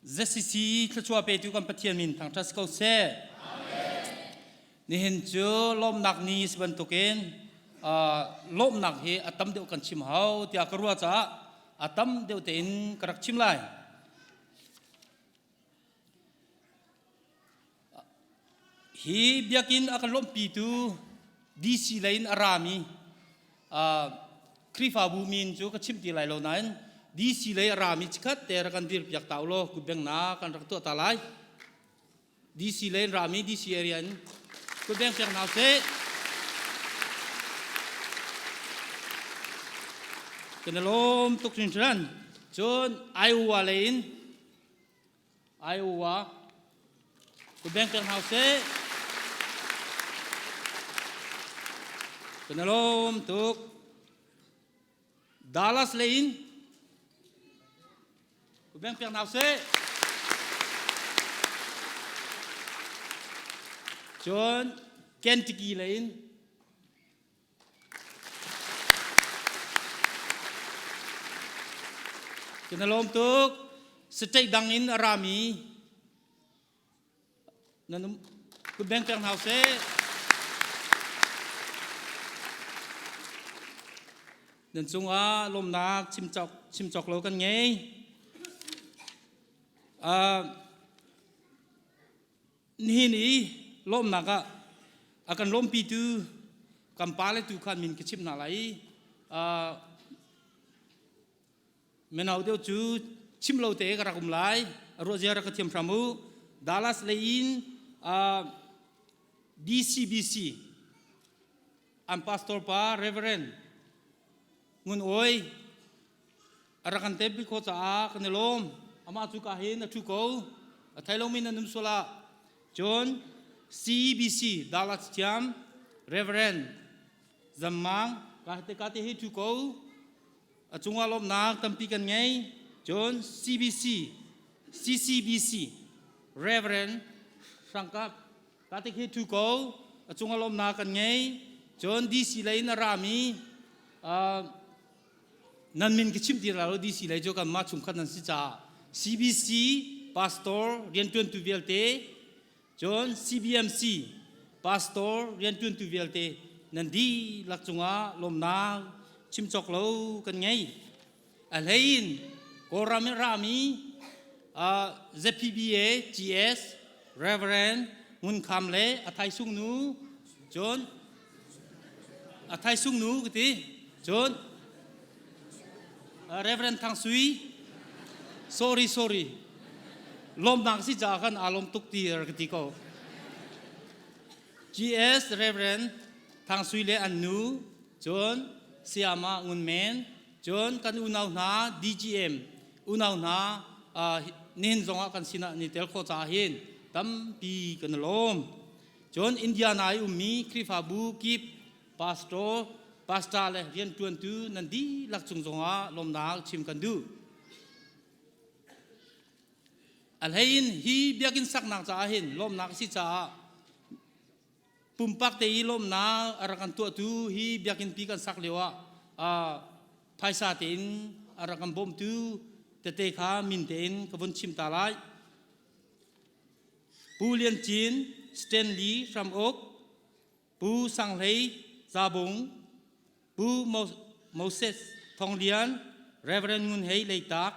ZCC thluachuah petu kan Pathian min thangṭhat si ko seh. Nihin cu lawmnak ni si bantukin lawmnak hi a tam deuh kan chim hau tiah ka ruah caah a tam deuh tein ka rak chim lai. Hi biakinn a ka lawmhpitu DC lei in a rami Khrihfabu min cu ka chim ti lai lo nain DC lei a rami chikkhat te rak kan dirpiak ta u law kutbengnak kan rak tuah ta lai. DC lei in rami DC area in kutbeng piak hna usih. Kan i lawm tuk hringhran. Cun Iowa lei in Iowa kutbeng pek hna usih. Kan i lawm tuk. Dallas lei in kutbeng pek hna usih. Cun Kentucky lei in Kan i lawm tuk. State dang in a rami nan um kutbeng pek hna usih. Nan cungah lawmnak chimcawk chimcawk lo kan ngei. Uh, Nihin i lawmnak ah a kan lawmpitu kan pale tu khan min ka chimh hna lai i uh, mino deuh cu chim lo te ka rak um lai ruahzia rak ka thiam hram u Dallas lei in uh, DCBC an pastor pa Reverend Ngun Oi A rak kan tempi khawh caah kan i lawm. Amah cu ka hin a ṭhu ko. A thei lomi nan um sual ah. Cun CEBC Dallas thiam Reverend Zammang ka te ka te hi ṭhu ko. A cungah lawmnak tampi kan ngei. Cun CBC CCBC Reverend Hrangkap ka te khi ṭhu ko. A cungah lawmnak kan ngei. Cun DC lei in a rami uh, Nan min ka chim ti la lo DC lei cu kanmah chungkhat nan si caah CBC pastor rianṭuantu vialte cun CBMC pastor rianṭuantu vialte nan dihlak cungah lawmnak chim cawk lo kan ngei. A hlei in Kawlram in rami uh, ZPBA GS Reverend Ngun Kham le a thaisung nu cun A thaisung nu ka ti. Cun Reverend Thang Sui sorry sorry lawmnak si caah khan aa lawm tuk ti ka ti ko. GS Reverend Thang Sui le an nu cun Sayama Ngun Men cun kan unau hna DGM unau hna nihin zongah kan sinah ni tel khawh caah hin tampi kan lawm. Cun Indiana i ummi Khrihfabu kip pastor, pastor le rianṭuantu nan dihlak cung zongah lawmnak chim kan duh. A hlei in hi biakinn saknak caah hin lawmnak a si caah Pumpak te i lawmnak a rak kan tuahtu hi biakinn pi kan sak lio ah phaisa tein a rak kan bawmtu tete kha min tein ka vun chim ta lai. Pu Lian Cin, Stanley Hram Uk, Pu Sang Hlei Zabung, Pu Moses Thong Lian, Reverend Ngun Hei Leitak,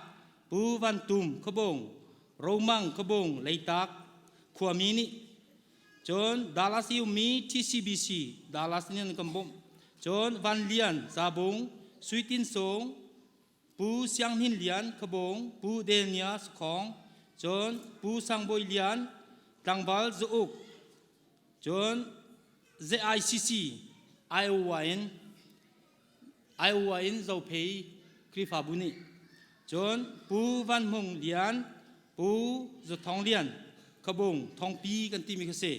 Pu Van Tum Khuabung, Romang Khuabung Leitak khuami nih cun Dallas i ummi TCBC Dallas nih an kan bawmh. Cun Van Lian Zabung, Sui Tin Sung, Pu Siang Hnin Lian Khuabung, Pu Delnia Sakhong, cun Pu Sang Bawi Lian, Tlangval Za Uk, Cun ZICC Iowa in Iowa in Zophei Khrihfabu nih cun Pu Van Hmung Lian, Pu Za Thawng Lian, Khabung Thongpi kan timi kha si.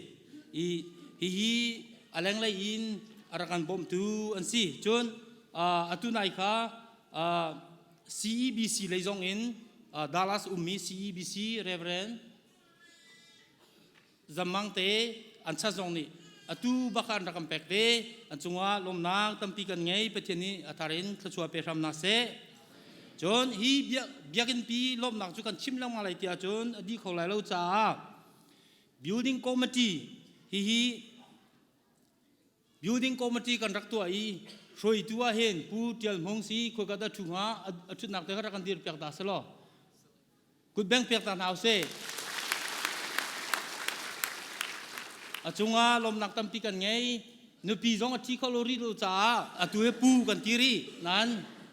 I hihi a lenglei in a rak kan bawmtu an si. Cun atu nai kha CEBC lei zong in Dallas ummi CEBC Reverend Zammang te an chan zong nih atu bak an rak kan pek ve. An cungah lawmnak tampi kan ngei. Pathian nih a thar in thluachuah pe hram hna seh. Cun hi biakinn pi lawmnak cu kan chim lengmang lai tiah cun a dih kho lai lo caah building committee hihi building committee kan rak tuah i hruaitu ah hin Pu Tial Hmung si khoi ka dah ṭhu hnga a ṭhutnak te kha rak kan dir piak ta selaw Kutbeng pek ta hna usih. A cungah lawmnak tampi kan ngei. Nupi zong a thi kho lo rih lo caah atu he pu kan ti rih. Nan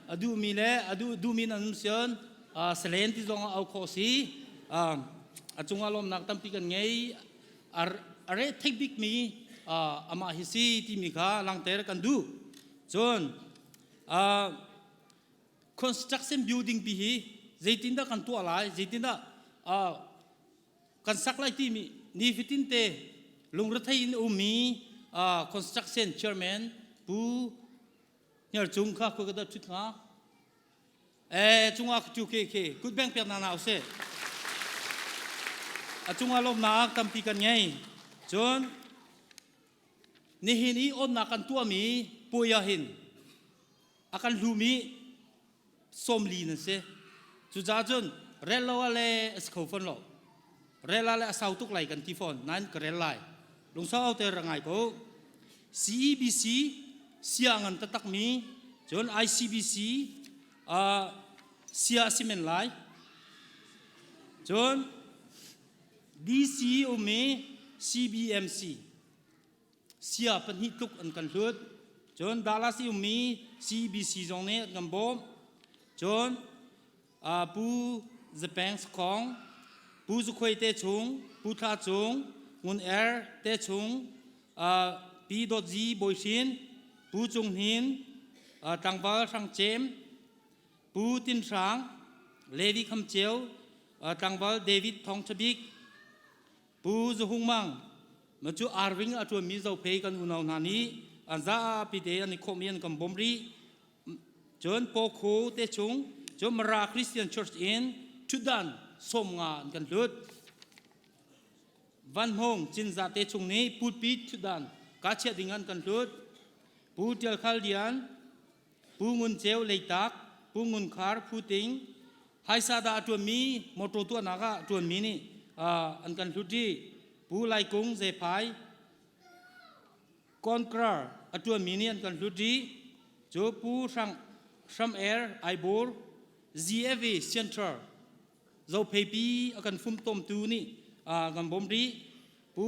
a duhmi le a duh duhmi nan um sian salen ti zong ah au khawh si. A cungah lawmnak tampi kan ngei. A re theik bikmi amah hi si timi kha langter kan duh. Cun construction building pi hi zeitindah kan tuah lai zeitindah uh, kan sak lai timi nifatin te lungrethei in ummi uh, construction chairman pu hniar cung kha khoi ka da thut nga eh chunga chu ke ke kut beng pek na na use a chunga lomnak tampi kan ngei cun nihin i onnak kan tuahmi puai ah hin a kan hlumi sawmli nan si. Cucaah cun rel lo ah le a si kho fawn lo. Rel ah le a sau tuk lai kan ti fawn. Nain ka rel lai. Lungsau te ra ngai ko. CEBC sia ngan taktakmi cun ICBC uh, sia a si men lai. Cun DC ummi CBMC sia pahnih tluk an kan hlut. Cun Dallas i ummi CBC zong nih an kan bawmh. Cun uh, Pu Zapeng Sakhong, Pu Zukhuai te chung, Pu Thla Cung, Ngun Er te chung, uh, Pi Dawt Zi Bawi Hrin, Pu Cung Hnin, uh, Tlangval Hrang Cem, Pu Tin Hrang, Levi Kham Ceu, uh, Tlangval David Thong Thabik, Pu Za Hung Mang, ma cu arving a ṭuanmi Zophei kan unau hna nih an zapi te an i khawhmi an kan bawmh rih. Cun Pawkhu te chung cu Mara Christian Church in ṭhutdan 50 an kan hlut. Van Hmung Cinzah te chung nih pulpit ṭhutdan ka chiah ding an kan hlut. Pu Ṭial Khal Lian, Pu Ngun Ceu Leitak, Pu Ngun Khar Phu Ting, Haisa dah a ṭuanmi motor tuahnak ah a ṭuanmi nih an kan hlut i Pu Lai Kung Zephai Concrar a ṭuanmi nih an kan hlut i cu Pu Hrang Hram Er Aibur ZFA Center Zopheipi a kan fumtomtu nih kan bawmh rih Pu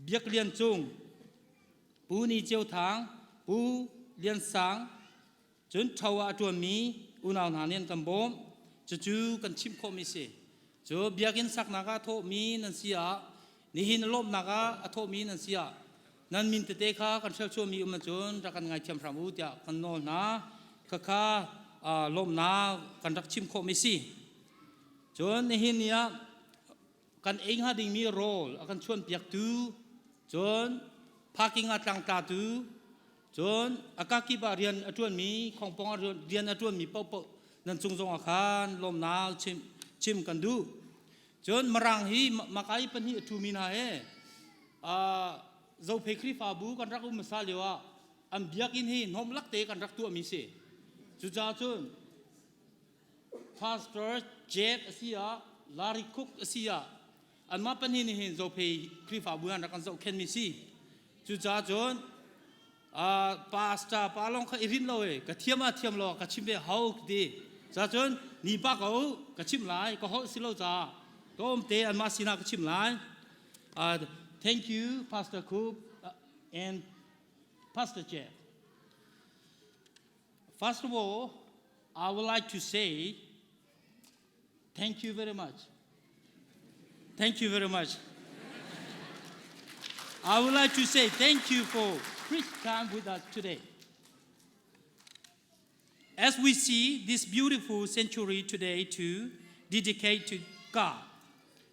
Biak Lian Cung Pu Ni Ceu Thang Pu Lian Sang Cun ṭho ah a ṭuanmi unau hna nih an kan bawmh. Cucu kan chimh khawhmi si. Cu biakinn saknak ah a thawhmi nan si ah, nihin lawmhnak ah a thawhmi nan si ah, nan min tete kha kan hrelchuahmi um ahcun rak kan ngaithiam hram u tiah kan nawl hna. Khakha lawmhnak kan rak chim khawhmi si. Cun nihin ni ah kan ei hnga dingmi rawl a kan chuanpiaktu, cun parking ah tlangtlatu, Cun a kakip ah rian a ṭuanmi, khongpong ah rian a ṭuanmi paohpaoh nan cung zongah khan lawmnak chim, chim kan duh. Cun Mirang hi maka i pahnih a ṭhumi hna he. Zophei Khrihfabu kan rak um hmasa lio ah an biakinn hi hnawm lakte kan rak tuahmi si. Cucaah cun Pastor Jeff a si ah Larry Cook a si ah anmah pahnih nih hin Zophei Khrihfabu an rak kan zohkhenmi si. Cucaah cun pastor pa lawng kha i rinh lo e ka thiam ah thiam lo ka chim ve hau ti. Cacun ni pa ko ka chim lai ka holh si lo ca ka om te anmah sinah ka chim lai. Thank you Pastor Cook and Pastor Jeff. First of all, I would like to say thank you very much. Thank you very much. I would like to say thank you for this time with us today. As we see this beautiful sanctuary today to dedicate to God,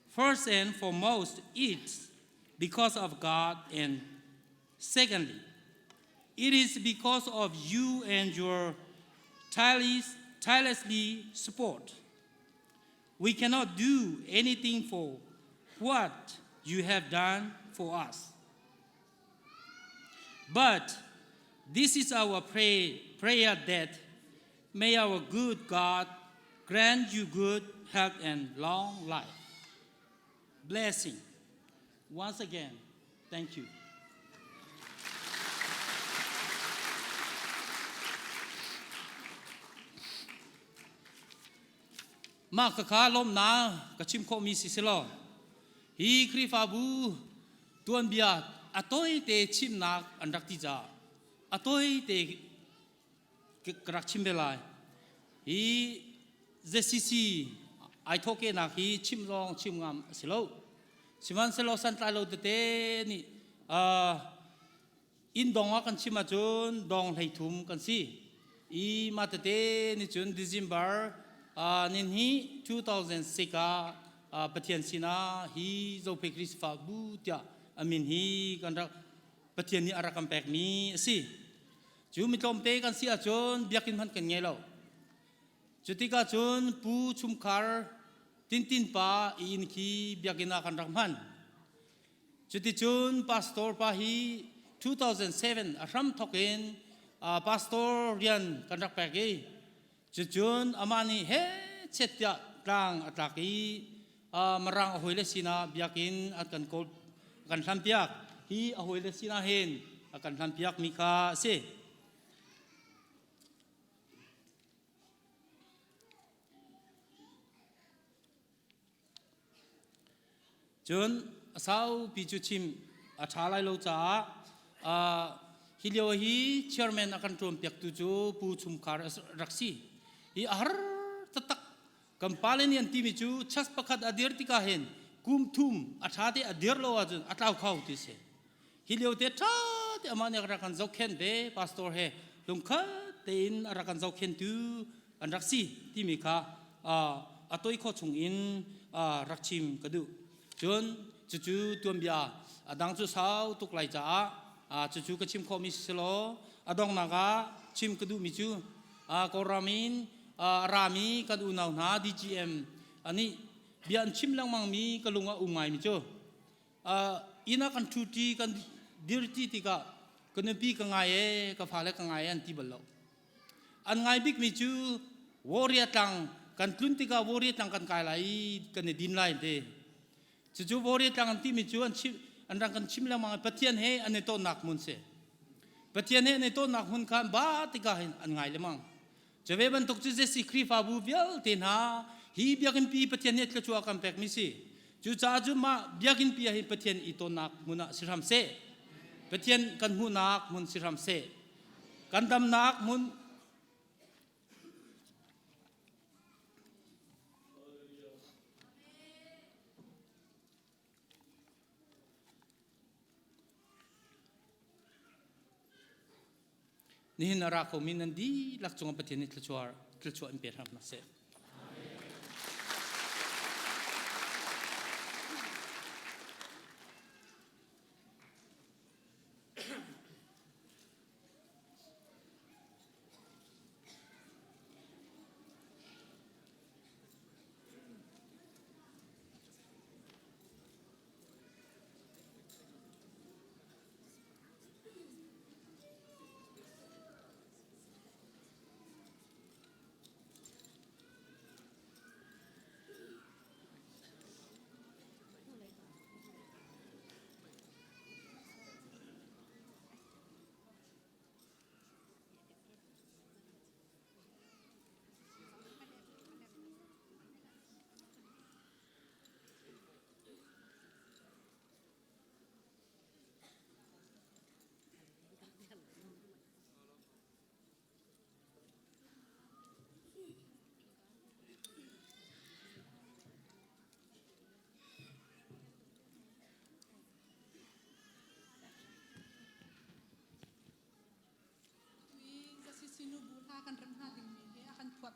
first and foremost, it's because of God, and secondly, it is because of you and your tireless, tirelessly support. We cannot do anything for what you have done for us. But this is our pray, prayer that may our good God grant you good health and long life. Blessing. Once again, thank you. Mah khakha lawmnak ka chim khawhmi si selaw hi Khrihfabu tuanbia a tawite chimnak an rak ti caah a tawite ka rak chim ve lai. Hi ZCC ai thawhkehnak hi chim lawng chim ngam a si lo. Sihmanhsehlaw santlai lo tete nih uh, inn dong ah kan chim ahcun dong 13 kan si. I mah tete nih cun December uh, ninhi 2006 ah uh, Pathian sinah hi Zophei Khrihfabu tiah a min hi kan rak Pathian nih a rak kan pekmi a si. Cu mi tlawmte kan si ahcun biakinn hmanh kan ngei lo. Cutikah cun Pu Chumkhar Tintin pa i inn khi biakinn ah kan rak hman. Cuticun pastor pa hi 2007 a hram thawk in pastor rian kan rak pek i cucun amah nih he chet tiah tlang a tlak i Marang a hawile sinah biakinn an kan kawl kan hlampiak. Hi a hawile sinah hin a kan hlampiak mi kha a si. Cun a saupi cu chim a ṭha lai lo caah hi lio hi chairman a kan ṭuanpiaktu cu Pu Chum Khar a rak si. Hi a har taktak kan pale nih an timi cu church pakhat a dir tikah hin kum thum a ṭha te a dir lo ahcun a tlau kho ti si. Hi lio te ṭha te amah nih a rak kan zohkhenh ve pastor he lungkhat tein a rak kan zohkhentu an rak si timi kha a toi khawh chung in rak chim ka duh. Cun cucu tuanbia a dang cu sau tuk lai caah cucu ka chim khawhmi si law a donghnak ah chim ka duhmi cu Kawlram in a rami kan unau hna DGM nih bia an chim lengmangmi ka lung a um ngaimi cu inn ah kan ṭhuṭi kan dirṭi tikah ka nupi ka ngai e ka fale ka ngai e an ti bal lo an ngai bikmi cu warrior tlang kan tlun tikah warrior tlang kan kai lai i kan i din lai te cucu warrior tlang an timi cu an chim an rang kan chim lengmang Pathian he an i tonnak hmun si Pathian he an i tonnak hmun kha ba tikah hin an ngai lengmang Cuve bantuk cu Jesse Khrihfabu vialte hna hi biakinn pi Pathian nih thluachuah kan pekmi si. Cucaah cu mah biakinn pi ah hin Pathian i tonnak hmun ah si hram seh. Pathian kan hmuhnak hmun si hram seh. Kan damnak hmun Nihin a ra khomi nan dihlak cungah Pathian nih thluachuah thluachuah in pe hram hna seh.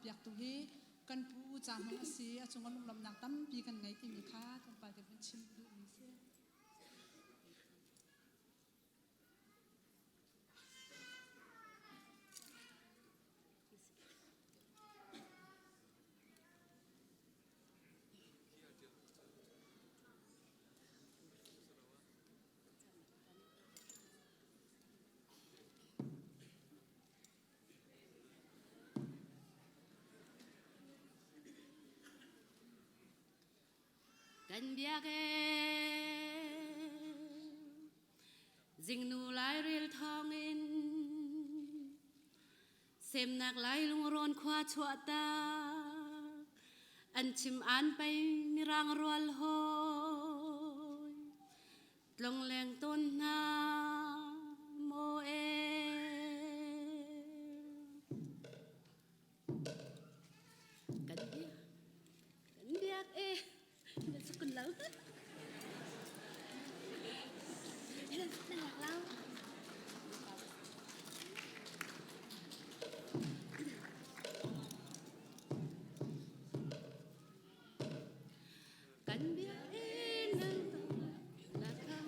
piaktu hi kan pu Ca Hmung a si. A cungah lunglawmhnak tampi kan ngei timi kha tlawmpal te vun chim duhmi si. Kan biak ee zingnu lairel thawngin semnak lai lungrawn khua chuah tak an chim an pei mirang rual hawi tlongleng tawn hna maw ee kan biak kan biak ee na sukun lo na lak lo Kan biakinn nan na kham.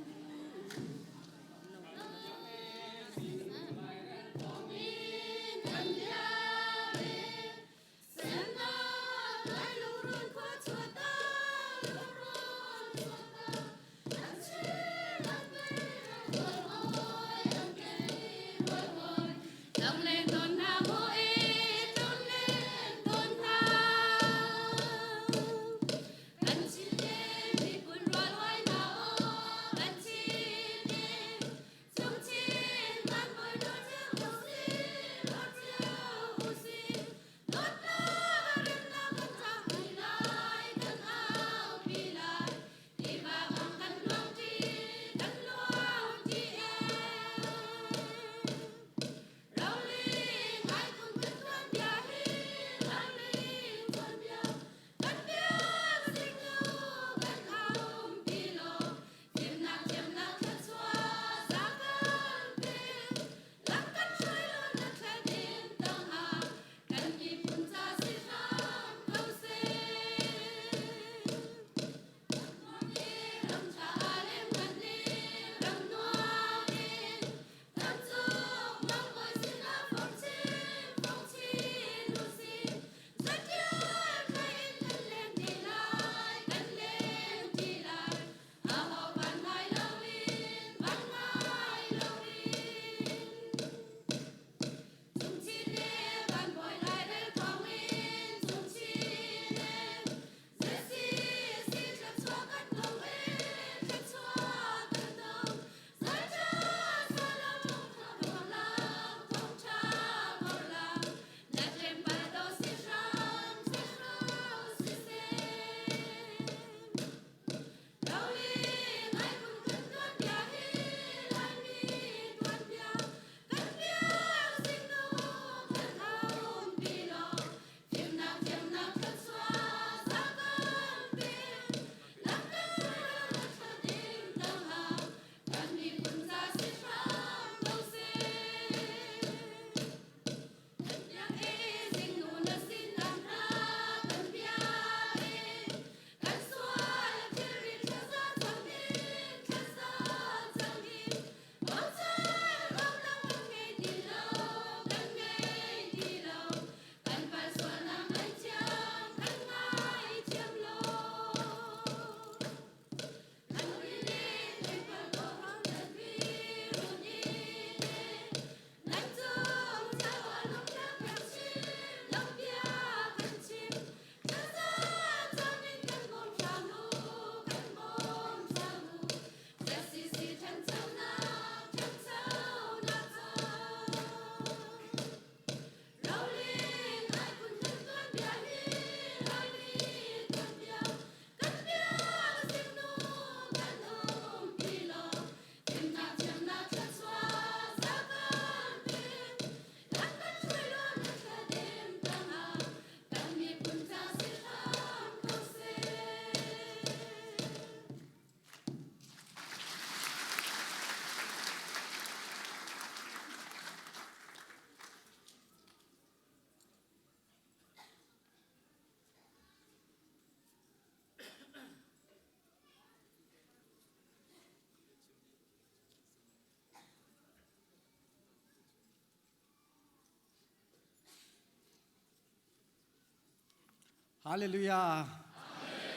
Hallelujah.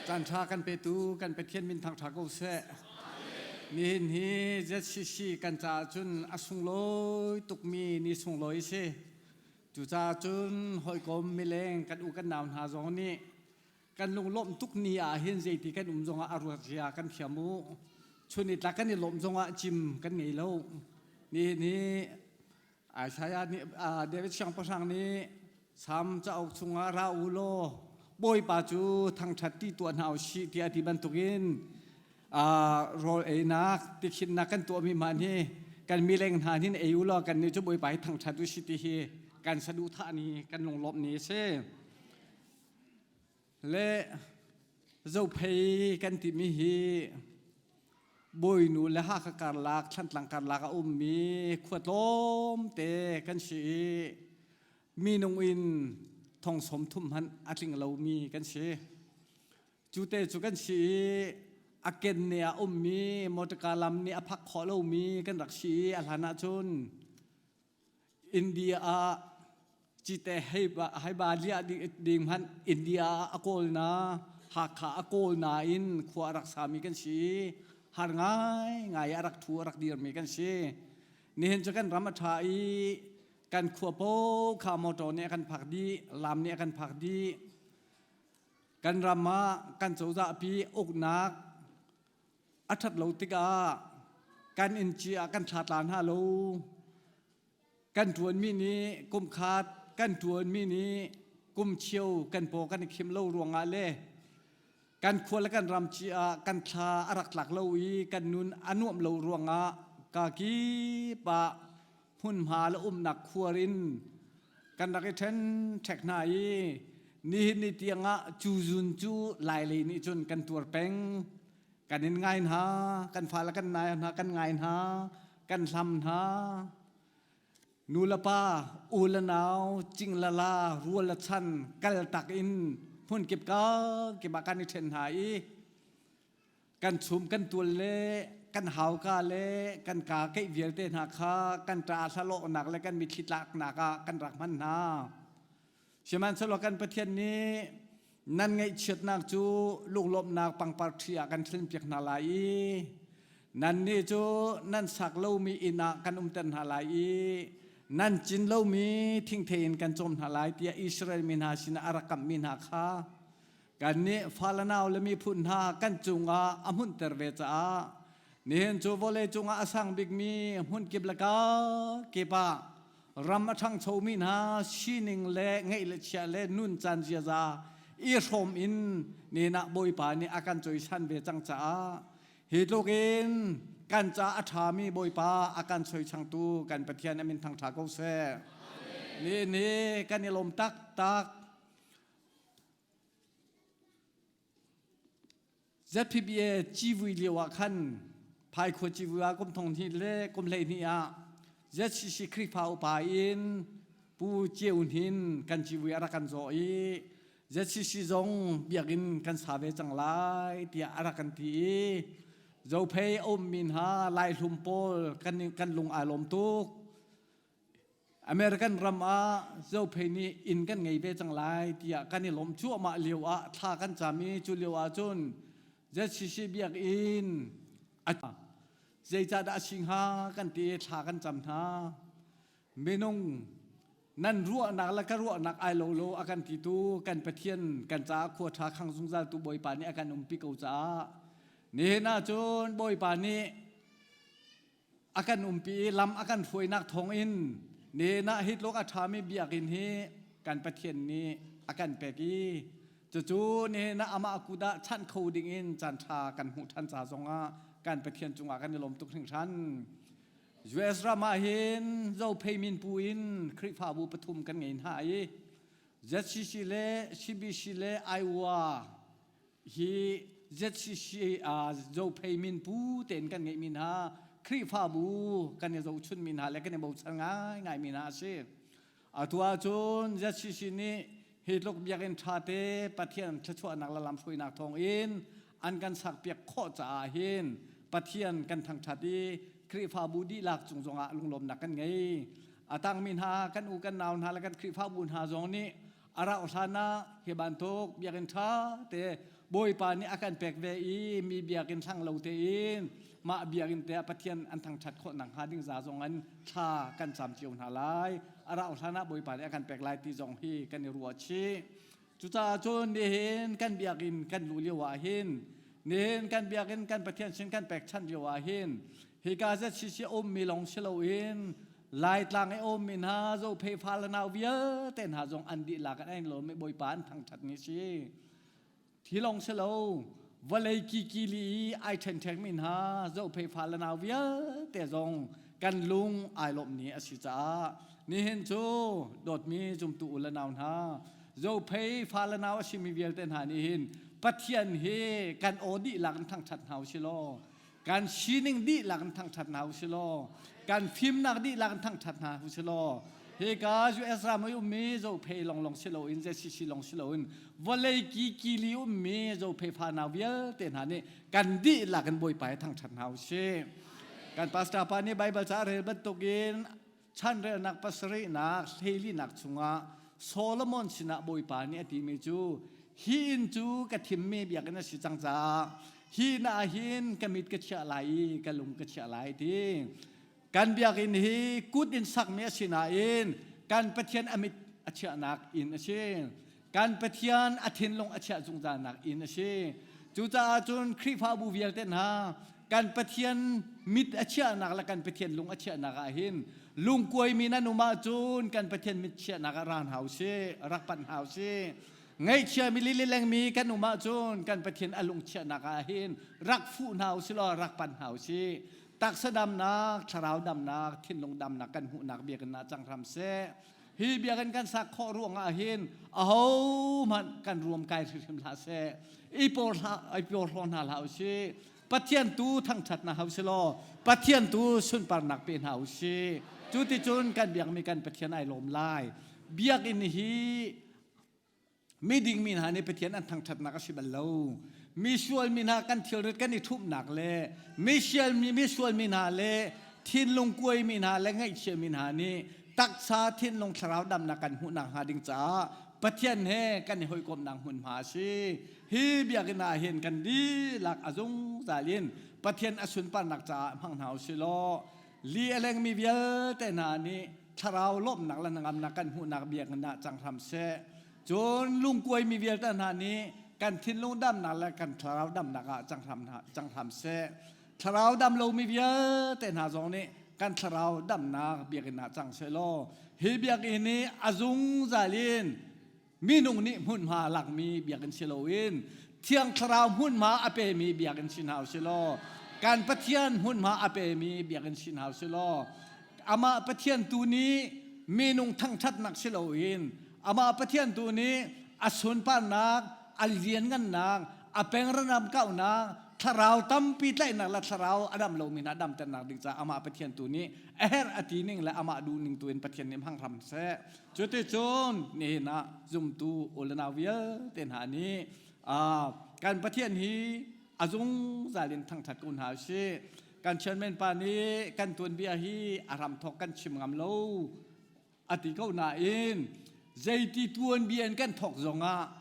Caan ṭha kan petu kan Pathian min thangṭha ko seh. Nihin hi ZCC kan caah cun a sunglawi tukmi ni sunglawi si. Cucaah cun hawikom mileng kan u kan nau hna zong nih kan lunglawmh tuk ni ah hin zeiti kan um zongah a ruat zia kan thiam u. Chun i tlak kan i lawmh zongah cim kan ngei lo. Nihin hi Isaiah nih David siangpahrang nih Salm cauk chungah ra u law Bawipa cu thangṭhat ti tuah hna u sih tiah a ti bantukin rawl einak tikhinnak kan tuahmi hmanh hi kan mileng hna hin ei u law kannih cu Bawipa hi thangṭhat u sih ti hi kan saduhthah ni kan lunglawmh ni a si. Le Zophei kan timi hi Bawinu le Hakha karlak, Thlantlang karlak a ummi khua tlawmte kan si i minung in thong sawm thum hmanh a tling lomi kan si. Cu te cu kan si i a ken ne a ummi motorka lam nih a phak khawh lomi kan rak si i a hlan ahcun India ah cite hei ba hei ba liah ding hmanh India ah a kawl na Hakha a kawl na in khua a rak sami kan si har ngai ngai a rak thu a rak dirmi kan si nihin cu kan ram a ṭha i kan khua po kha motor nih a kan phak dih lam nih a kan phak dih kan ram ah kan cozah pi uknak a ṭhat lo tikah kan inn ci ah kan thla tla hna lo kan ṭuanmi nih kum khat kan ṭuanmi nih kum cheu kan paw kan i khim lo ruangah le kan khua le kan ram ci ah kan thla a rak tlak lo i kan nun a nuamh lo ruangah ka kip ah hmunhma le umnak khuar in kan rak i ṭhen ṭhek hna i nihin ni tiangah cu zun cu Lailei nih cun kan tuar peng kan in ngai hna kan fale kan nai hna kan ngai hna kan hlam hna nu le pa u le nau cing le la rual le chan kal tak in hmun kip ka kip ah kan i ṭhen hna i kan chum kan tual le kan hauka le kan ka keih vialte hna kha kan ṭa hlalawhnak le kan mitthli tlaknak ah kan rak hman hna. Sihmanhsehlaw kan Pathian nih nan ngaihchiatnak cu lunglawmhnak pangpar ṭhi ah kan thlenpiak hna lai i nannih cu nan sak lomi inn ah kan umter hna lai i nan cin lomi thingthei in kan cawm hna lai tiah Israel mi hna sinah a rak kamhmi hna kha Kannih fale nau le miphun hna kan cungah a hmunhter ve caah nihin cu vawlei cungah a sang bikmi hmunkip le kip ah ram a ṭhangchomi hna sining le ngeih le chiah le nun caan ziaza i hrawm in nihin ah Bawipa nih a kan cawisan ve cang caah hi tluk in kan ca a ṭhami Bawipa a kan soichangtu kan Pathian a min thangṭha ko seh. Nihin hi kan i lawm taktak. ZPBA civui lio ah khan Phaikhua civui ah kum thong hnih le kum 12 ah ZCC Khrihfa upa in Pu Ceu Hnin kan civui a rak kan zawh i ZCC zong biakinn kan sa ve cang lai tiah a rak kan ti i Zophei a ummi hna Laihlum pawl kan kan lung aa lawm tuk. American ram ah Zophei nih inn kan ngei ve cang lai tiah kan i lawmh cuahmah lio ah thla kan cam i cu lio ah cun ZCC biakinn a zeicahdah a si hnga kan ti i thla kan cam hna. Minung nan ruahnak le ka ruahnak ai lo lo a kan titu kan Pathian kan caah khua ṭha khang zungzal tu Bawipa nih a kan umpi ko caah nihin ah cun Bawipa nih a kan umpi i lam a kan hruainak thawngin nihin ah hi tluk a ṭhami biakinn hi kan Pathian nih a kan pek i cucu nihin ah amah kut ah chanh kho dingin caan ṭha kan hmuh ṭhan ca zongah kan Pathian cungah kan i lawm tuk hringhran. US ram ah hin Zophei min pu in Khrihfabu pathum kan ngei hna i ZCC le CBC le Iowa Hi ZCC ah Zophei min pu tein kan ngeihmi hna Khrihfabu kan i zohchunmi hna le kan i bochan ngaingaimi hna a si. Atu ahcun ZCC nih hi tluk biakinn ṭha te Pathian thluachuahnak le lamhruainak thawngin an kan sakpiak khawh caah hin Pathian kan thangṭhat i Khrihfabu dihlak cung zongah lunglawmnak kan ngei. A tangmi hna kan u kan nau hna le kan Khrihfabu hna zong nih. A rauh hlan ah hi bantuk biakinn ṭha te Bawipa nih a kan pek ve i mi biakinn thlang lo tein mah biakinn te ah Pathian an thangṭhat khawh nakhnga ding za zong in thla kan cam cio hna lai. A rauh hlan ah Bawipa nih a kan pek lai ti zong hi kan i ruah chih. Cucaah cun nihin kan biakinn kan luh lio ah hin nihin kan biakinn kan Pathian sin kan pekchanh lio ah hin hika ZCC ummi lawng si loin Laitlang i ummi hna Zophei fa le nau vialte hna zong an dihlak in an lawm i Bawipa an thangṭhat ni si. Thi lawng si lo vawlei kikili i ai ṭhenṭhekmi hna Zophei fa le nau vialte zong kan lung ai lawmh ni a si caah nihin cu dawtmi zumtu u le nau hna Zophei fa le nau a simi vialte hna nih hin Pathian hi kan aw dihlak in thangṭhat hna u si law kan sining dihlak in thangṭhat hna u si law kan fimnak dihlak in thangṭhat hna u si law hika US ram i ummi Zophei longlong si loin ZCC long si loin vawlei kikili ummi Zophei fanau vialte hna nih kan dihlak in Bawipa hi thangṭhat hna u si. Kan pastor pa nih Baibal ca rel bantukin chanrelnak pasarihnak hleilinak chungah Solomon sinah Bawipa nih a timi cu hi inn cu ka thimmi biakinn a si cang caah hi inn ah hin ka mit ka chiah lai i ka lung ka chiah lai ti kan biakinn hi kut in sakmi a si nain kan Pathian a mit a chiahnak inn a si kan Pathian a thinlung a chiah zungzalnak inn a si. Cucaah cun Khrihfabu vialte hna kan Pathian mit a chiahnak le kan Pathian lung a chiahnak ah hin lungkuaimi nan um ahcun kan Pathian mit chiahnak ah ra hna usih, rak panh hna usih. Ngaihchiami lililengmi kan um ahcun kan Pathian a lung chiahnak ah hin rak fuh hna usih law rak panh hna usih. Taksa damnak, thlarau damnak, thinlung damnak kan hmuhnak biakinn ah cang hram seh. Hi biakinn kan sak khawh ruangah hin ahohmanh kan ruam kai hrimhrim hlah seh. I porhlaw hna hlah usih. Pathian tu thangṭhat hna hau si law Pathian tu sunparnak pe hna usih. Cu ti cun kan biakmi kan Pathian ai lawm lai. Biakinn hi Miding mi hna nih Pathian an thangṭhatnak a si bal lo. Mi sual mi hna kan thilrit kan i ṭhumhnak le misual mi misual mi hna le thinlung kuai mi hna le ngaihchia mi hna nih taksa thinlung thlarau damnak kan hmuhnak hnga ding caah Pathian he kan i hawikomhnak hmunhma a si. Hi biakinn ah hin kan dihlak a zungzal in Pathian a sunparnak caah hmang hna u sih law li a lengmi vialte hna nih thlarau lawmhnak le hnangamnak kan hmuhnak biakinn ah cang hram seh. Cun lungkuaimi vialte hna nih kan thinlung damnak le kan thlarau damnak ah cang hram, cang hram seh. Thlarau dam lomi vialte hna zong nih kan thlarau damnak biakinn ah cang seh law hi biakinn hi a zungzal in minung nih hmunhma lakmi biakinn si loin Thiang Thlarau hmunhma a pemi biakinn si hna usih law kan Pathian hmunhma a pemi biakinn si hna usih law amah Pathian tu nih minung thangṭhatnak si loin amah Pathian tu nih a sunparnak a lianngannak a pengranam kauhnak thlarau tampi tlaihnak le thlarau a dam lomi hna damternak ding caah amah Pathian tu nih a herh a ti ning le amah duh ning tu in Pathian nih hmang hram seh. Cuticun nihin ah zumtu u le nau vialte hna nih kan Pathian hi a zungzal in thangṭhat ko hna usih. Kan chairman pa nih kan tuanbia hi a ramthok kan chim ngam lo a ti ko nain zeiti tuanbia in kan thok zongah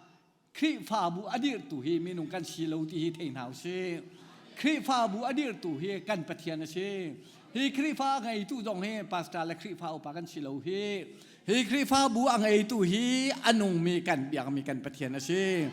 Khrihfabu a dirhtu hi minung kan si lo ti hi thei hna usih. Khrihfabu a dirhtu hi kan Pathian a si. Hi Khrihfa a ngeitu zong hi pastor le Khrihfa upa kan si lo hi. Hi Khrihfabu a ngeitu hi a nungmi kan biakmi kan Pathian a si.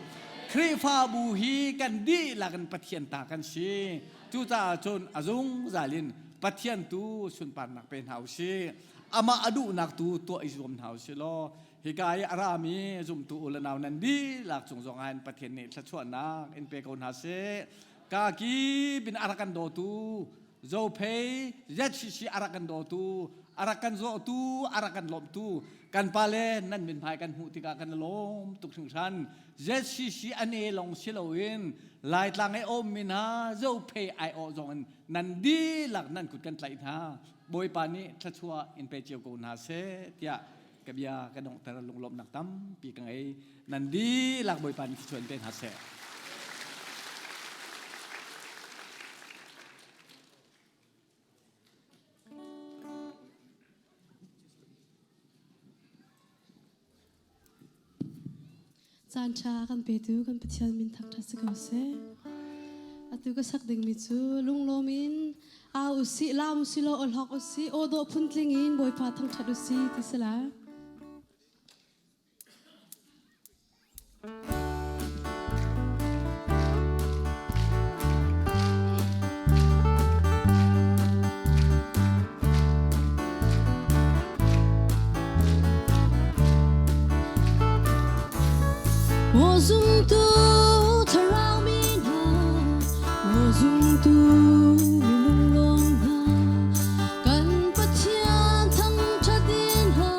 Khrihfabu hi kan dihlak in Pathian ta kan si. Cucaah cun a zungzal in Pathian tu sunparnak pe hna usih. Amah a duhnak tu tuah i zuam hna usih law Hika i a rami zumtu u le nau nan dihlak cung zong ah hin Pathian nih thluachuahnak in pe ko hna seh. Ka kip in a rak kan dawtu Zophei ZCC a rak kan dawtu a rak kan zawhtu a rak kan lawmhtu kan pale nan mithmai kan hmuh tikah kan i lawm tuk hringhran. ZCC an e lawng si loin Laitlang i a ummi hna Zophei aiawh zong in nan dihlak nan kut kan tlaih hna. Bawipa nih thluachuah in pe cio ko hna seh tiah ka bia ka donghter lunglawmhnak tampi ka ngei nan dihlak Bawipa nih thluachuah in pe hna seh. Caan ṭha kan petu kan Pathian min thangṭhat si ko seh. Atu ka sak dingmi cu lunglawm in au usih, laam usih law awlhawk usih, aw dawh phuntling in Bawipa thangṭhat usih ti si la. Maw zumtu thlarau mi hna, maw zumtu minung lawng hna, kan Pathian thangṭhat in hla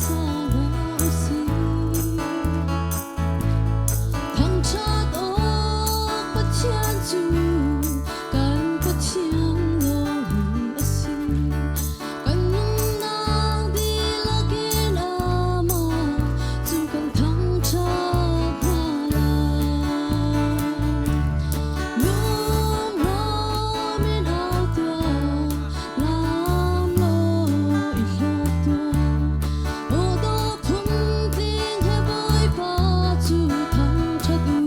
sa hna usih. Thangṭhat awk Pathian cu kan Pathian lawng hi a si. Kan nunnak dihlak in amah cu kan thangṭhat hna lai. Lunglawm in au tuah, laam law i hlawk tuah. Aw daw phungtling he Bawipa cu thangṭhat u.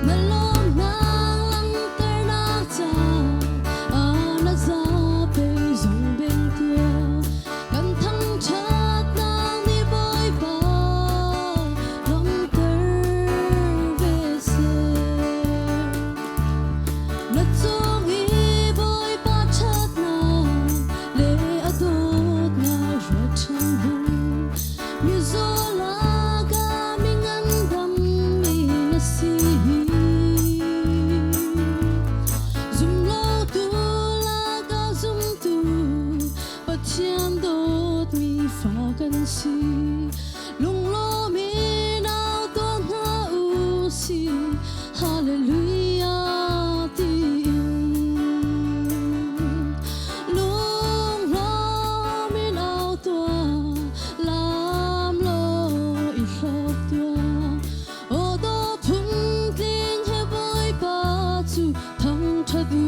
Na lawmnak langhternak ca na zapi zong beng tuah. Kan thangṭhatnak nih Bawipa lawmhter ve seh. Na cung i Bawipa ṭhatnak le a dawtnak ruat ṭhan hmanh. Mizaw lakah mi ngandammi na si. Zumlotu lakah zumtu Pathian dawtmi fa kan si. Lunglawm in au tuah hna u sih. Hallelujah tiin. Lunglawm in au tuah, laam law i hlawk tuah. Aw daw phuntling he Bawipa cu thangṭhat u.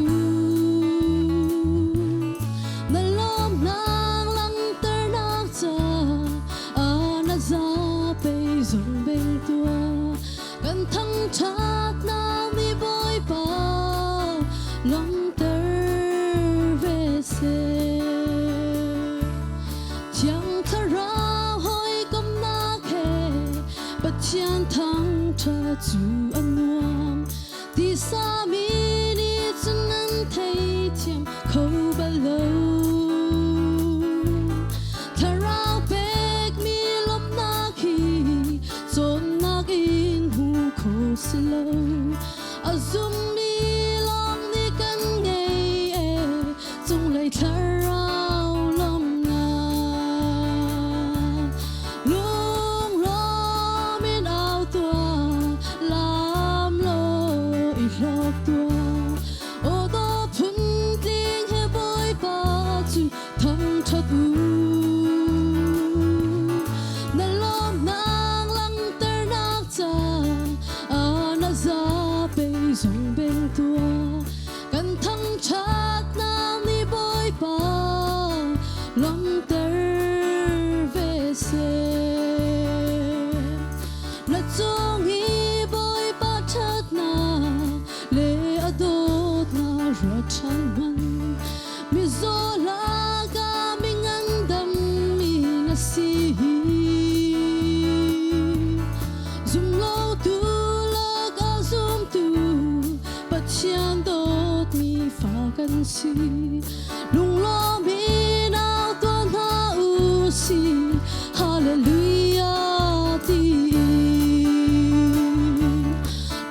Na lawmnak langhternak ca na zapei zong beng tuah. Kan thangṭhatnak nih Bawipa lawmhter ve seh. Thiang Thlarau hawikomhnak he Pathian thangṭhat cu a nuam. Tisa mi nih cun an theithiam kho bal lo. Thlarau pekmi lawmhnak hi cawnnak in hmu kho si lo. A zummi lawng nih kan ngei e, cunglei thlarau lawmhnak. Lunglawm in au tuah, laam law i hlawk tuah. Aw daw phuntling he Bawipa cu thangṭhat u. Na lawmnak langhternak ca na zapei zong beng tuah. Kan thangṭhatnak nih Bawipa lawmhter ve seh. Na cung i Bawipa ṭhatnak le a dawtnak ruat ṭhan hmanh. Mizaw lakah mi ngandammi na si. Zumlotu lakah zumtu Pathian dawtmi fa kan si. Lunglawm in au tuah hna u sih. Hallelujah tiin.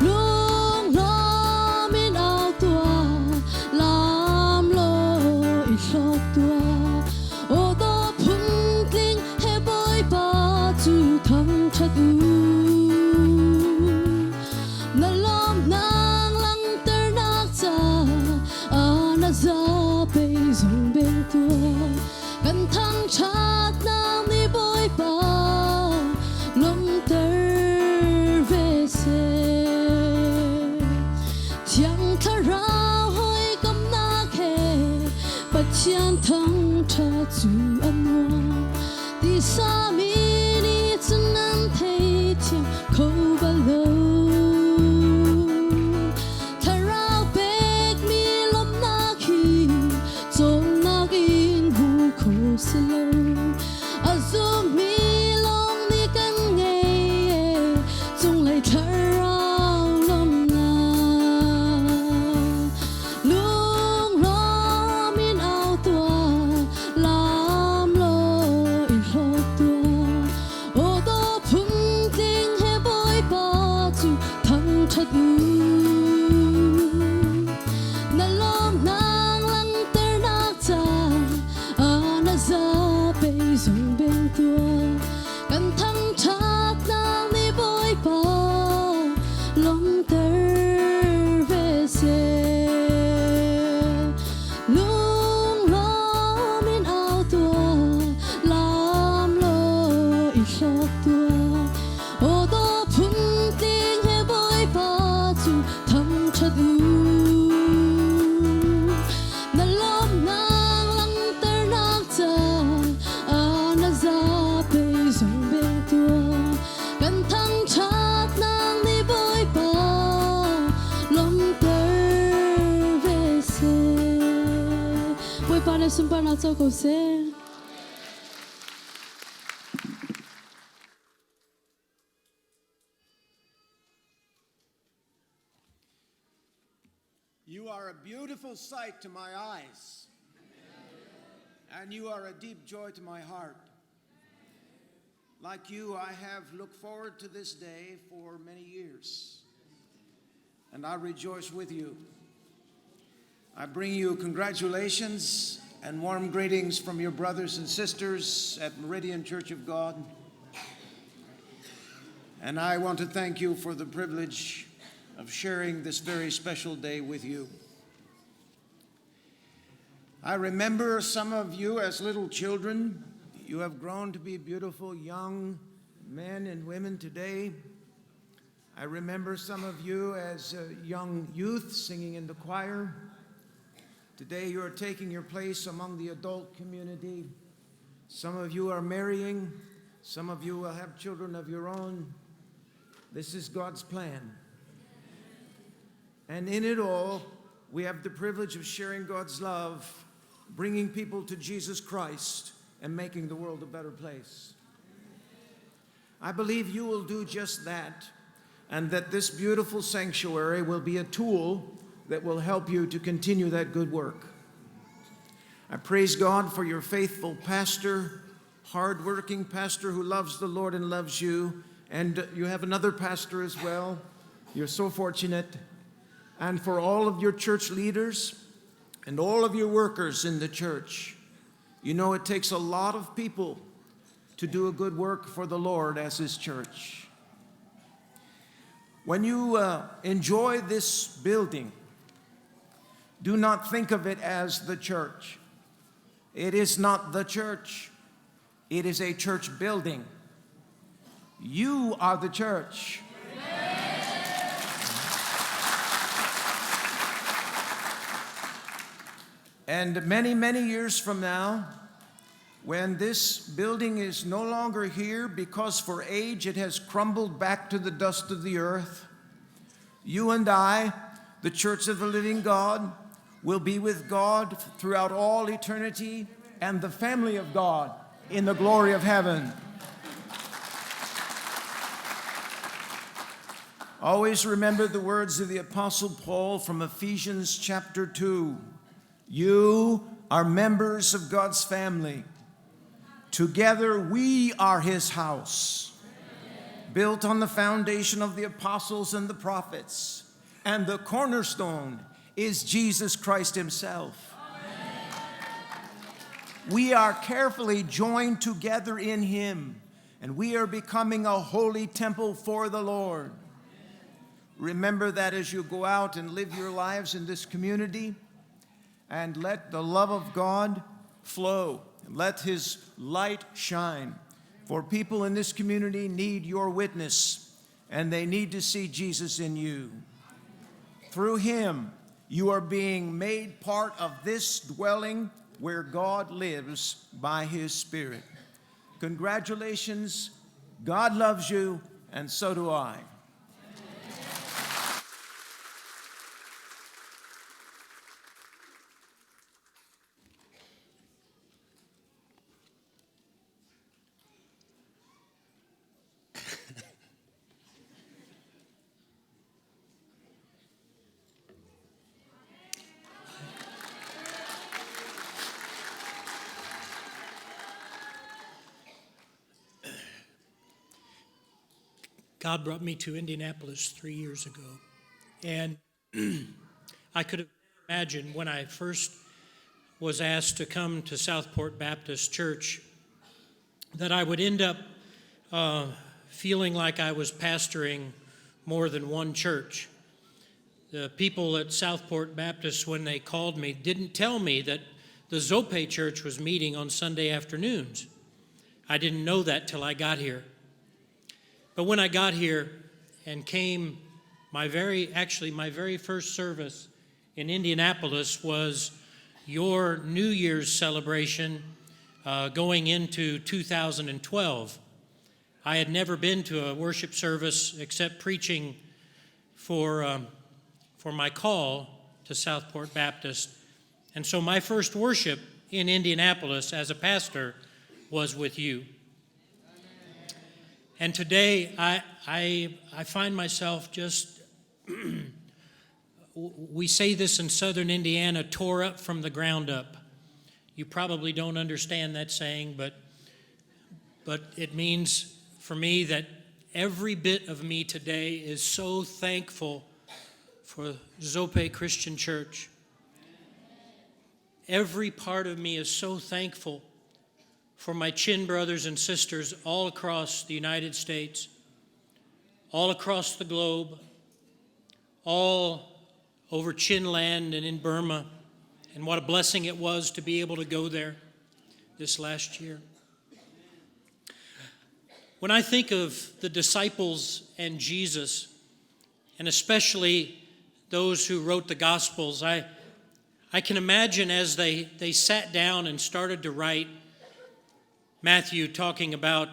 Lunglawm in au tuah, laam law i hlawk tuah. Aw daw phuntling he Bawipa cu thangṭhat u. Na lawmnak langhternak ca na zapei zong beng tuah. Kan thangṭhatnak nih Bawipa lawmhter ve seh. Thiang Thlarau hawikomhnak he Pathian thangṭhat cu a nuam. Tisa mi nih cun nan theithiam kho bal lo. Thlarau pekmi lawmhnak hi cawnnak in hmu kho si lo. A zummi lawng nih kan ngei cunglei thlarau lawmhnak. Lunglawm in au tuah, lam law i hlawt tuah. Aw daw phungtling he Bawipa cu thangṭhat u. Na lawmnak langhternak ca na zapei zong beng tuah. Kan thangṭhatnak nih Bawipa lawmhter ve seh. Lunglawm in au tuah, lam law i hlawk tuah. Aw daw phuntling he Bawipa cu thangṭhat u. Na lawmnak langhternak ca na zapei zong beng tuah. Kan thangṭhatnak nih Bawipa lawmhter ve seh. Bawipa na sunparnak co ko seh. You are a beautiful sight to my eyes, and you are a deep joy to my heart. Like you, I have looked forward to this day for many years, and I rejoice with you. I bring you congratulations and warm greetings from your brothers and sisters at Meridian Church of God. And I want to thank you for the privilege of sharing this very special day with you. I remember some of you as little children. You have grown to be beautiful young men and women today. I remember some of you as uh, young youth singing in the choir. Today you are taking your place among the adult community. Some of you are marrying. Some of you will have children of your own. This is God's plan. And in it all, we have the privilege of sharing God's love, bringing people to Jesus Christ, and making the world a better place. I believe you will do just that, and that this beautiful sanctuary will be a tool that will help you to continue that good work. I praise God for your faithful pastor, hardworking pastor who loves the Lord and loves you. And you have another pastor as well. You're so fortunate. And for all of your church leaders and all of your workers in the church. You know, it takes a lot of people to do a good work for the Lord as His church. When you uh, enjoy this building, do not think of it as the church. It is not the church, it is a church building. You are the church. And many, many years from now, when this building is no longer here because for age it has crumbled back to the dust of the earth, you and I, the church of the living God, will be with God throughout all eternity and the family of God in the glory of heaven. Always remember the words of the Apostle Paul from Ephesians chapter 2. You are members of God's family. Together we are his house, built on the foundation of the apostles and the prophets. And the cornerstone is Jesus Christ himself. We are carefully joined together in him, and we are becoming a holy temple for the Lord. Remember that as you go out and live your lives in this community, and let the love of God flow. Let his light shine. For people in this community need your witness, and they need to see Jesus in you. Through him, you are being made part of this dwelling where God lives by his Spirit. Congratulations. God loves you, and so do I. God brought me to Indianapolis three years ago. And I could have imagined when I first was asked to come to Southport Baptist Church that I would end up uh, feeling like I was pastoring more than one church. The people at Southport Baptist, when they called me, didn't tell me that the Zope Church was meeting on Sunday afternoons. I didn't know that till I got here. But when I got here and came, my very, actually, my very first service in Indianapolis was your New Year's celebration uh, going into 2012. I had never been to a worship service except preaching for, um, for my call to Southport Baptist. And so my first worship in Indianapolis as a pastor was with you. And today I, I, I find myself just, we say this in southern Indiana, tore up from the ground up. You probably don't understand that saying, but, but it means for me that every bit of me today is so thankful for Zope Christian Church. Every part of me is so thankful for my Chin brothers and sisters all across the United States, all across the globe, all over Chinland and in Burma, and what a blessing it was to be able to go there this last year. When I think of the disciples and Jesus, and especially those who wrote the Gospels, I, I can imagine as they, they sat down and started to write Matthew talking about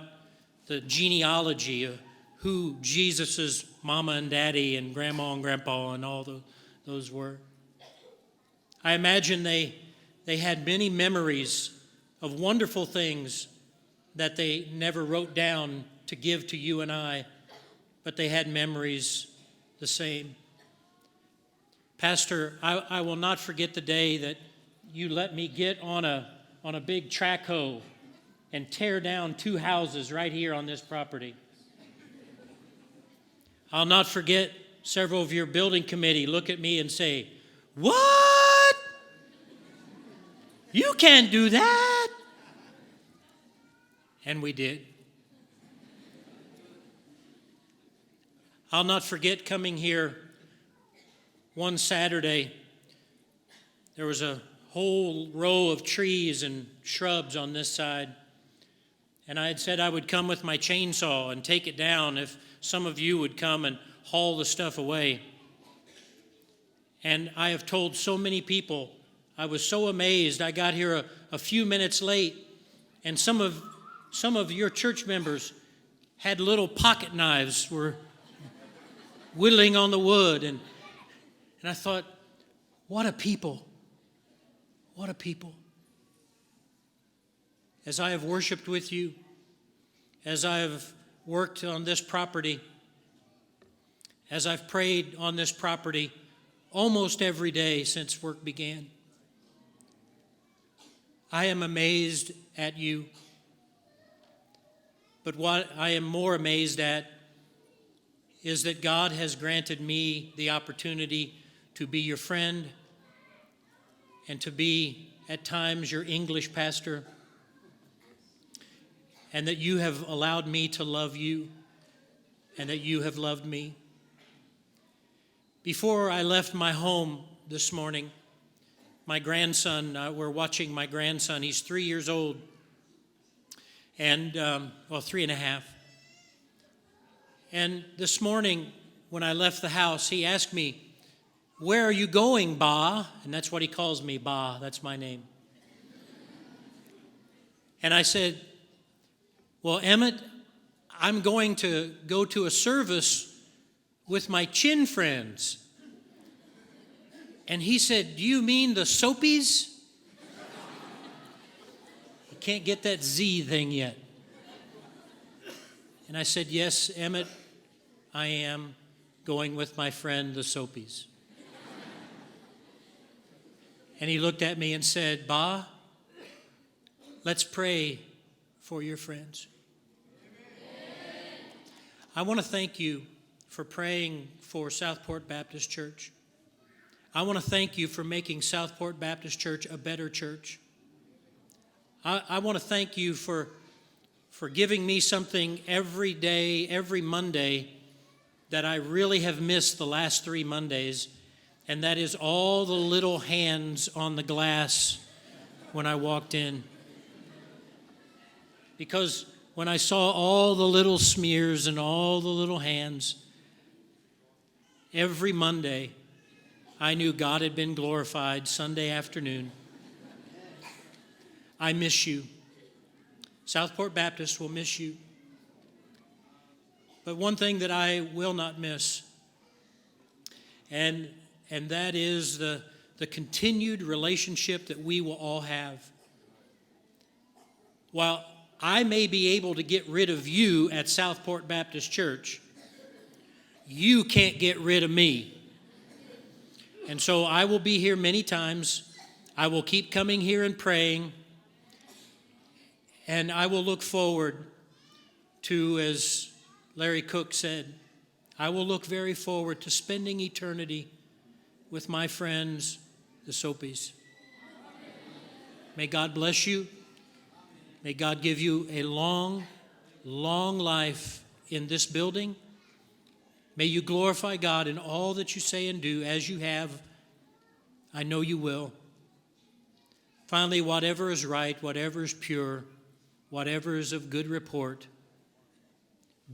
the genealogy of who Jesus's mama and daddy and grandma and grandpa and all the, those were. I imagine they, they had many memories of wonderful things that they never wrote down to give to you and I, but they had memories the same. Pastor, I, I will not forget the day that you let me get on a, on a big track hoe and tear down two houses right here on this property. I'll not forget several of your building committee look at me and say, What? You can't do that. And we did. I'll not forget coming here one Saturday. There was a whole row of trees and shrubs on this side. And I had said I would come with my chainsaw and take it down if some of you would come and haul the stuff away. And I have told so many people, I was so amazed. I got here a, a few minutes late, and some of, some of your church members had little pocket knives, were whittling on the wood. And, and I thought, what a people. What a people. As I have worshiped with you, as I have worked on this property, as I've prayed on this property almost every day since work began, I am amazed at you. But what I am more amazed at is that God has granted me the opportunity to be your friend and to be at times your English pastor, and that you have allowed me to love you and that you have loved me. Before I left my home this morning, my grandson, uh, we're watching my grandson, he's three years old, and um, well, three and a half. And this morning, when I left the house, he asked me, Where are you going, Ba? And that's what he calls me, Ba. That's my name. And I said, Well, Emmett, I'm going to go to a service with my Chin friends. And he said, Do you mean the soapies? He can't get that Z thing yet. And I said, Yes, Emmett, I am going with my friend, the Soapies. And he looked at me and said, Ba, let's pray for your friends. I want to thank you for praying for Southport Baptist Church. I want to thank you for making Southport Baptist Church a better church. I, I want to thank you for, for giving me something every day, every Monday, that I really have missed the last three Mondays, and that is all the little hands on the glass when I walked in. Because when I saw all the little smears and all the little hands, every Monday, I knew God had been glorified Sunday afternoon. I miss you. Southport Baptist will miss you. But one thing that I will not miss, and, and that is the, the continued relationship that we will all have. While I may be able to get rid of you at Southport Baptist Church, you can't get rid of me. And so I will be here many times. I will keep coming here and praying. And I will look forward to, as Larry Cook said, I will look very forward to spending eternity with my friends, the Soapies. May God bless you. May God give you a long, long life in this building. May you glorify God in all that you say and do as you have. I know you will. Finally, whatever is right, whatever is pure, whatever is of good report,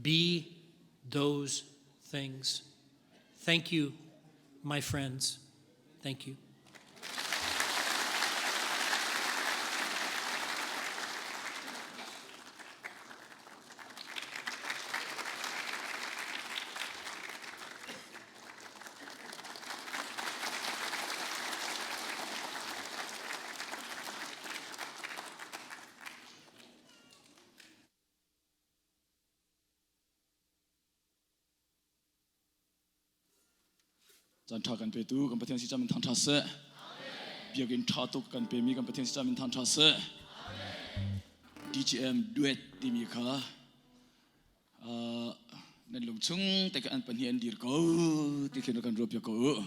be those things. Thank you, my friends. Thank you. Caan ṭha kan petu kan Pathian si cam in thangṭha seh. Biakinn ṭha tuk kan pemi kan Pathian si cam in thangṭha seh. DGM duet timi kha nan lung chung te an pahnih an dir ko ti khin kan ruah piak ko u.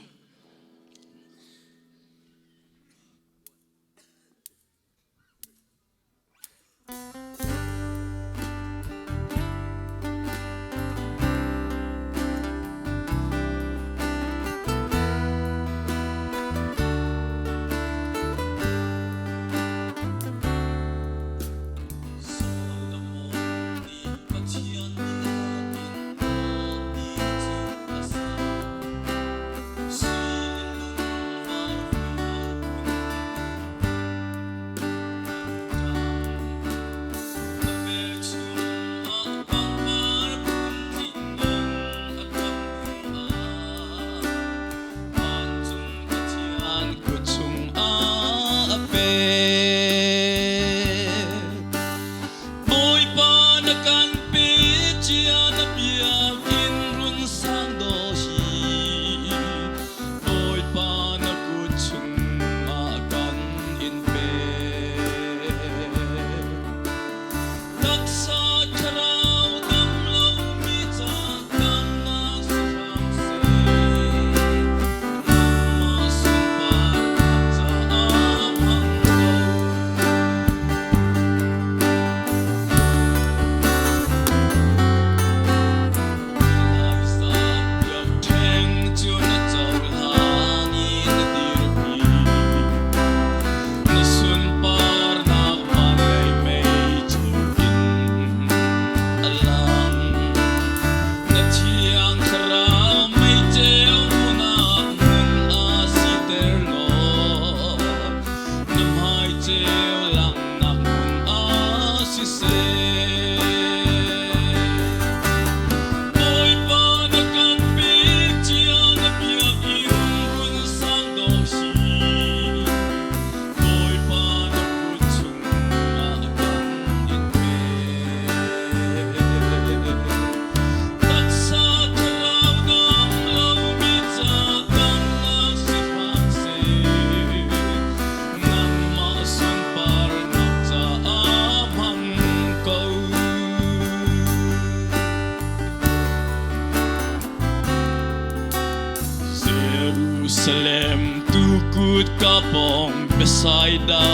Jerusalem tu kut ka pong Bethsaida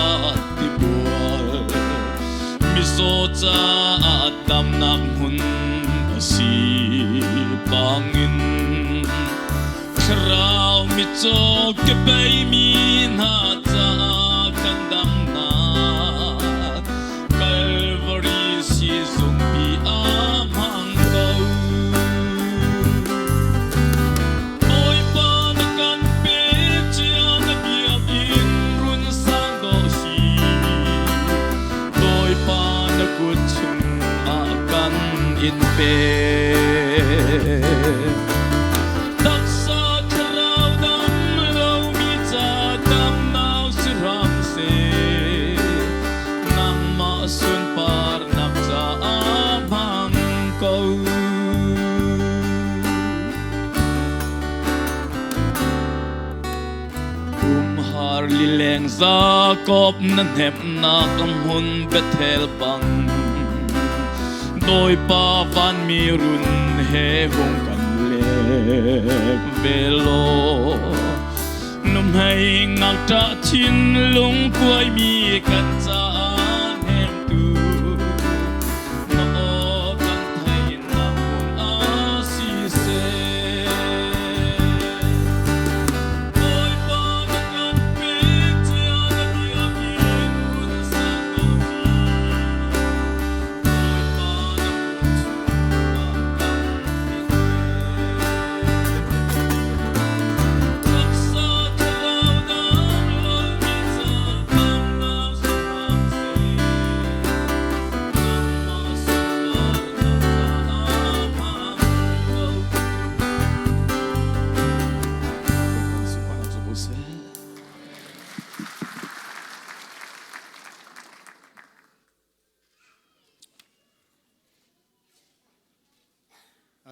tibual mizaw caah damnak hmun a si bangin thlarau mitcaw kebei mi hna caah kan damnak Calvary sizungpi ah hmang ko. Bawipa na kan pek cia na biakinn run sang dawh si. Bawipa na kut chungah kan in pe. Taksa thlarau dam lomi ca damnak si hram seh. Nangmah sunparnak caah hmang ko. Umhar lileng Jakob na hnemhnak hmun Bethel bang Bawipa vanmi run he hung kan lek ve law Nuhmei ngakṭah thinlung kuaimi kan caah hnemtu na aw kan theihnak hmun ah siseh. Bawipa na kan pek cia na biakinn run sak ko hi. Bawipa na kut chungah kan in pe.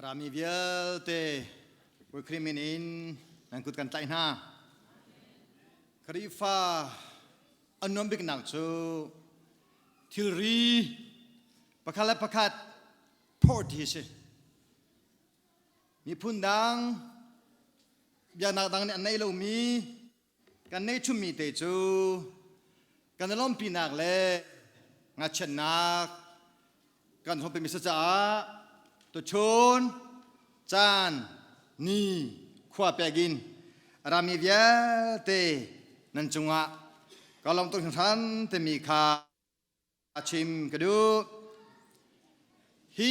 Rami vialte Bawi Khrih min in nan kut kan tlaih hna. Khrihfa an nuam biknak cu thilri pakhat le pakhat phorh hi si. Miphun dang biaknak dang nih an neih lomi Kan neihchunmi te cu kan i lawmhpinak le ngakchiatnak kan hrawmpimi si caah tuchun caan ni khua pek in a rami vialte nan cungah ka lawm tuk hringhran timi kha chim ka duh. Hi,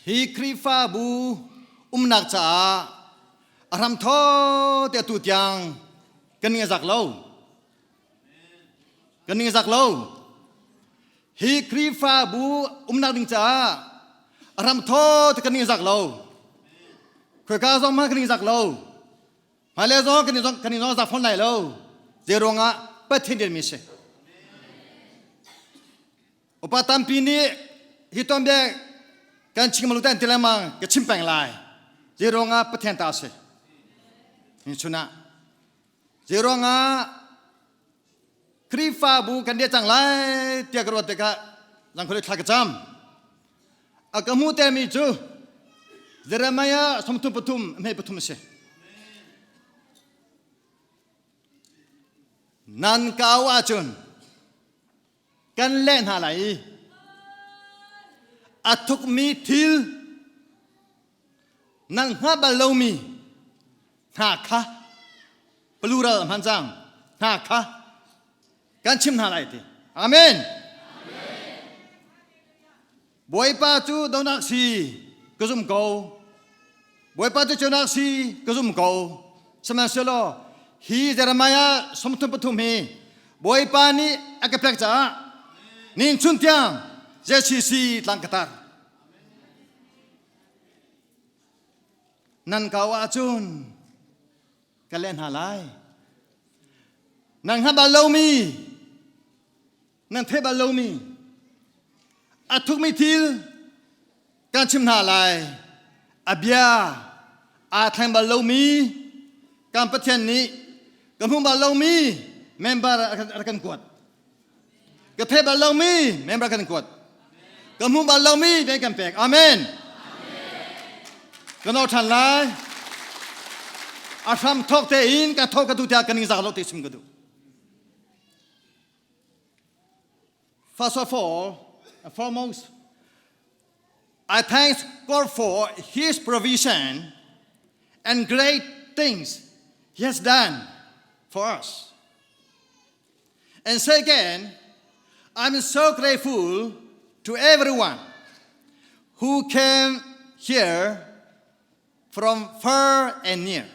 hi Khrihfabu umnak caah a hramthaw te atu tiang kan ning a zak lo. Kan ning a zak lo. Hi Khrihfabu umnak ding caah a hramthaw te kan ning a zak lo. Khoika zong hmanh kan ning a zak lo. Hmailei zong kan i zong kan i zong zak fawn lai lo. Zei ruangah Pathian rianmi si. Upa tampi nih hi tuanbia kan chim malu tan ti lengmang ka chim peng lai. Zei ruangah Pathian ta si. Ni chun ah zei ruangah Khrihfabu kan dia cang lai tiah ka ruat tikah zang khoi thla ka cam. A ka hmuh temi cu Jeremiah 33 hme pathum a si. Nan kau ahcun kan leh hna lai i a thukmi thil nan hngalh bal lomi hna kha plural hman cang hna kha kan chim hna lai ti amen Bawipa cu donak si ka zum ko Bawipa cu cunak si ka zum ko sihmanhsehlaw hi Jeremiah 33 hi Bawipa nih a ka pek caah nin chun tiang JCC tlang ka tar nan kau ahcun ka leh hna lai. Nan hngalh bal lomi, nan theih bal lomi, a thukmi thil kan chim hna lai. A bia aa thleng bal lomi kan Pathian nih ka hmuh bal lomi member a kan kuat. Ka theih bal lomi member kan kuat. Ka hmuh bal lomi bia kan pek. Amen. Ka nawl ṭhan lai. A hram thawk tein ka thawk ka duh tiah ka ningzak lo ti chim ka duh. First of all, and foremost, I thank God for His provision and great things He has done for us. And second, I'm so grateful to everyone who came here from far and near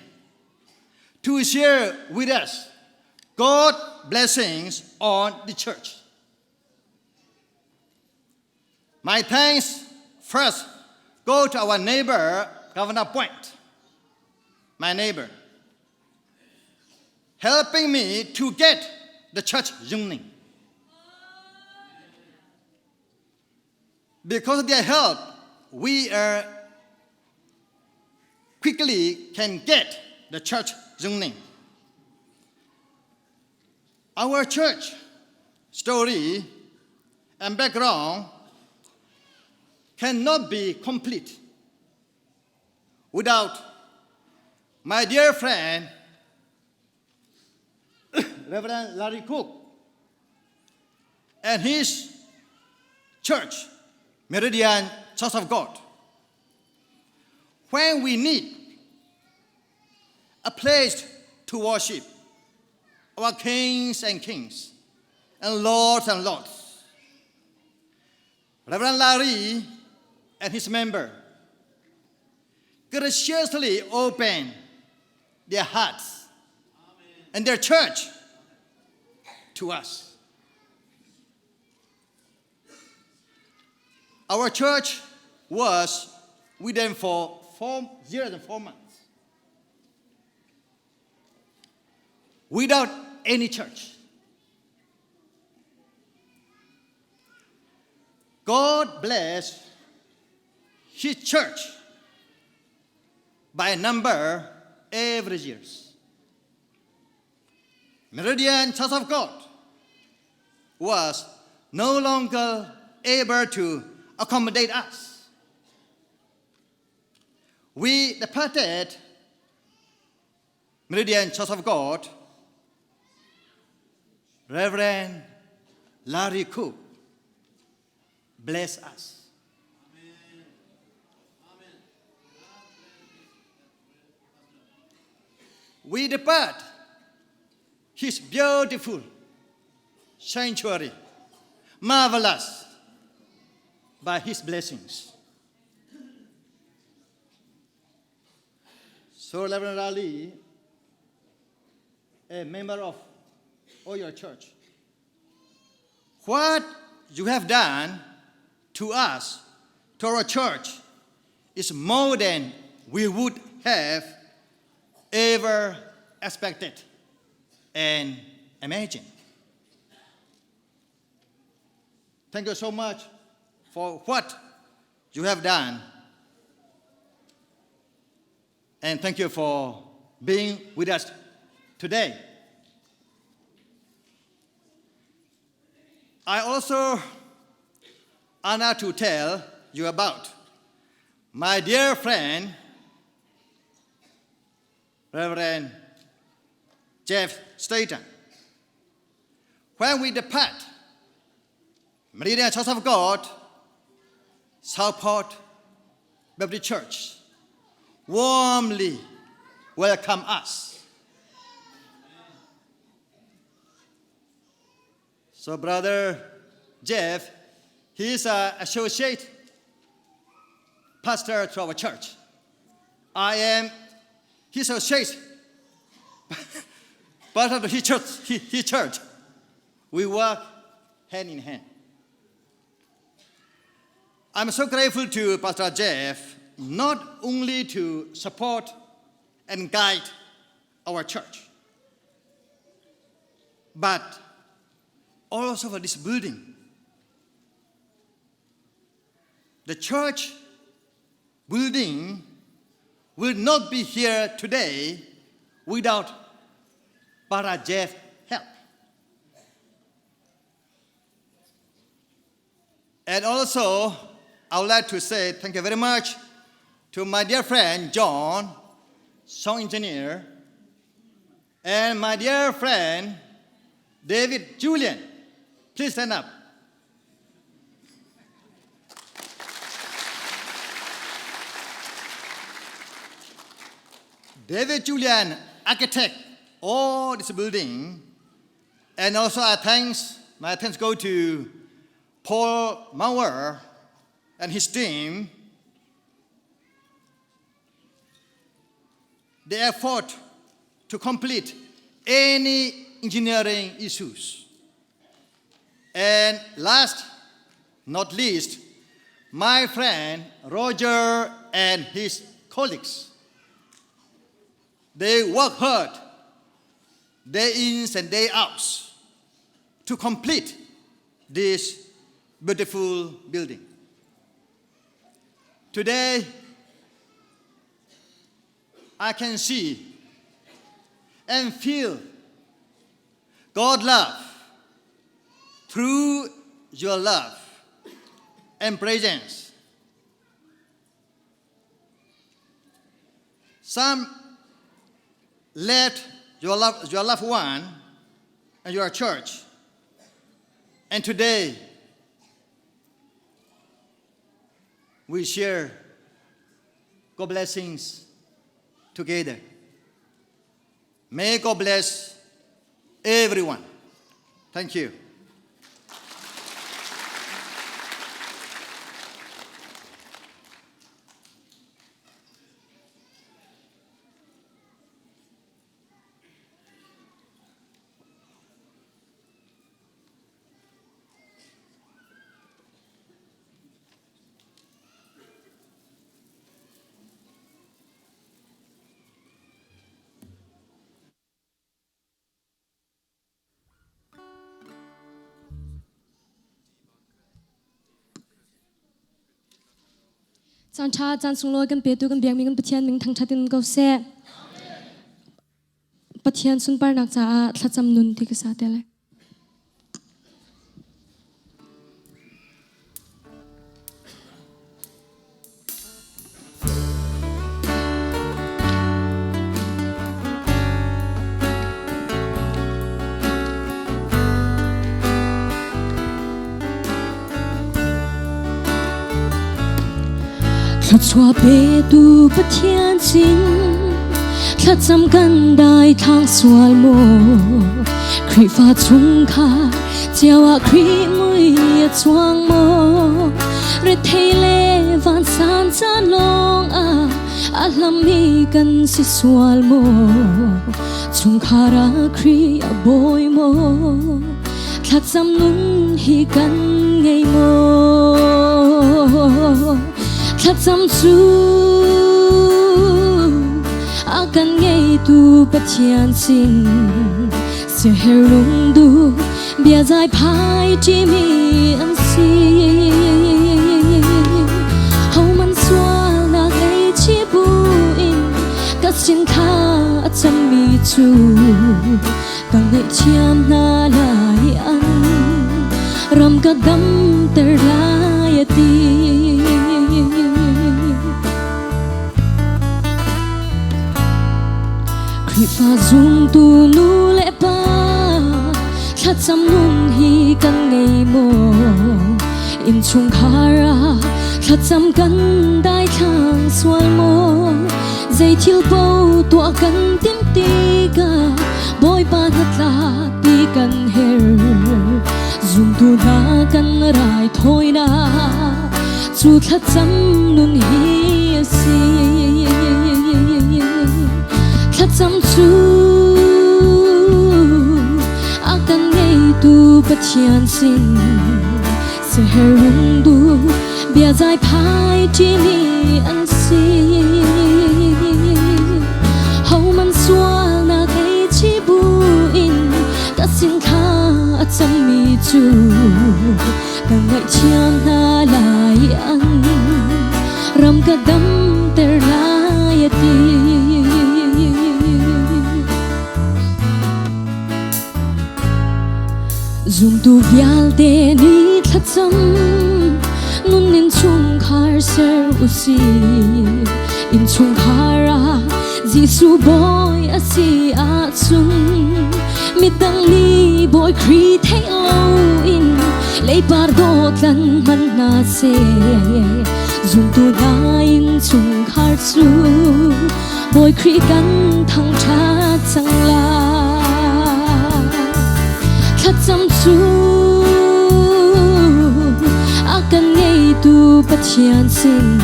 to share with us God's blessings on the church. My thanks first go to our neighbor, Governor Point, my neighbor, helping me to get the church zoning. Because of their help, we are quickly can get the church zoning. Our church story and background cannot be complete without my dear friend, Reverend Larry Cook, and his church, Meridian Church of God. When we need a place to worship our kings and kings and lords and lords, Reverend Larry and his member graciously opened their hearts and their church to us. Our church was with them for four years and four months without any church. God bless his church by number every year. Meridian Church of God was no longer able to accommodate us. We departed Meridian Church of God, Reverend Larry Cook, bless us. We depart his beautiful sanctuary, marvelous by his blessings. So, Reverend Ali, a member of all your church, what you have done to us, to our church, is more than we would have ever expected and imagined. Thank you so much for what you have done. And thank you for being with us today. I also honor to tell you about my dear friend, Reverend Jeff Staten. When we depart Meridian Church of God, Southport Baptist Church warmly welcome us. So, Brother Jeff, he is an associate pastor to our church. I am his associate pastor to his church. His church. We work hand in hand. I'm so grateful to Pastor Jeff not only to support and guide our church, but also for this building. The church building will not be here today without Pastor Jeff help. And also, I would like to say thank you very much to my dear friend John, sound engineer. And my dear friend, David Julian, please stand up. David Julian, architect all this building. And also I thanks, my thanks go to Paul Mauer and his team. The effort to complete any engineering issues. And last, not least, my friend Roger and his colleagues. They work hard, day ins and day outs, to complete this beautiful building. Today, I can see and feel God love through your love and presence. Some left your, love, your loved one and your church. And today, we share God blessings together. May God bless everyone. Thank you. Caan ṭha caan sunglawi kan petu kan biakmi kan Pathian min thangṭhat in ko seh. Pathian sunparnak caah thlacam nun ti ka sa te lai. Thluachuah petu Pathian sin thlacam kan dai thlang sual maw Khrihfa chungkhar cio ah Khrih mui a chuang maw Rethei le vansan caan lawng ah a hlammi kan si sual maw Chungkhar ah Khrih a bawi maw Thlacam nun hi kan ngei maw Thlacam cu a kan ngeitu Pathian sin siaherh lungdu biazai phai ṭimi an si. Homan sualnak ei chi bu in ka sin kha a cammi cu ka ngaihthiam hna lai an ram ka damter lai a ti. Khrihfa zumtu nu le pa thlacam nun hi kan ngei maw? Innchungkhar ah thlacam kan daithlang sual maw? Zei thil paoh tuah kan timh tikah Bawipa hnatlak ti kan herh. Zumtu hna kan raithawinak cu thlacam nun hi a si. Thlacam cu a kan ngeitu Pathian sin seher lungdu biazai phai ṭimi an si. Homan sualnak ei chi bu in ka sin kha a cammi cu ka ngaihthiam hna lai an ram ka damter lai a ti. Zumtu vialte nih thlacam nun in chungkhar ser usih. Innchungkhar ah Jesuh bawi a si ahcun midang nih Bawi Khrih theih loin leipar dawtlan hman hna seh. Zumtu hna innchungkhar cu Bawi Khrih kan thangṭhat cang lai. Thlacam cu a kan ngeitu Pathian sin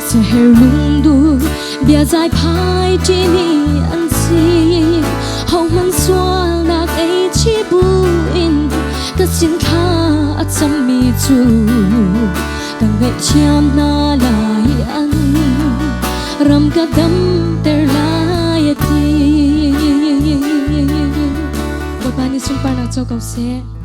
Seher lungdu biazai phai ṭimi an si. Hohmanh sualnak ei chi bu in ka sin thla a cammi cu ka ngaihthiam hna lai an ram ka damter lai a ti. Bawipa nih sunparnak co ko seh.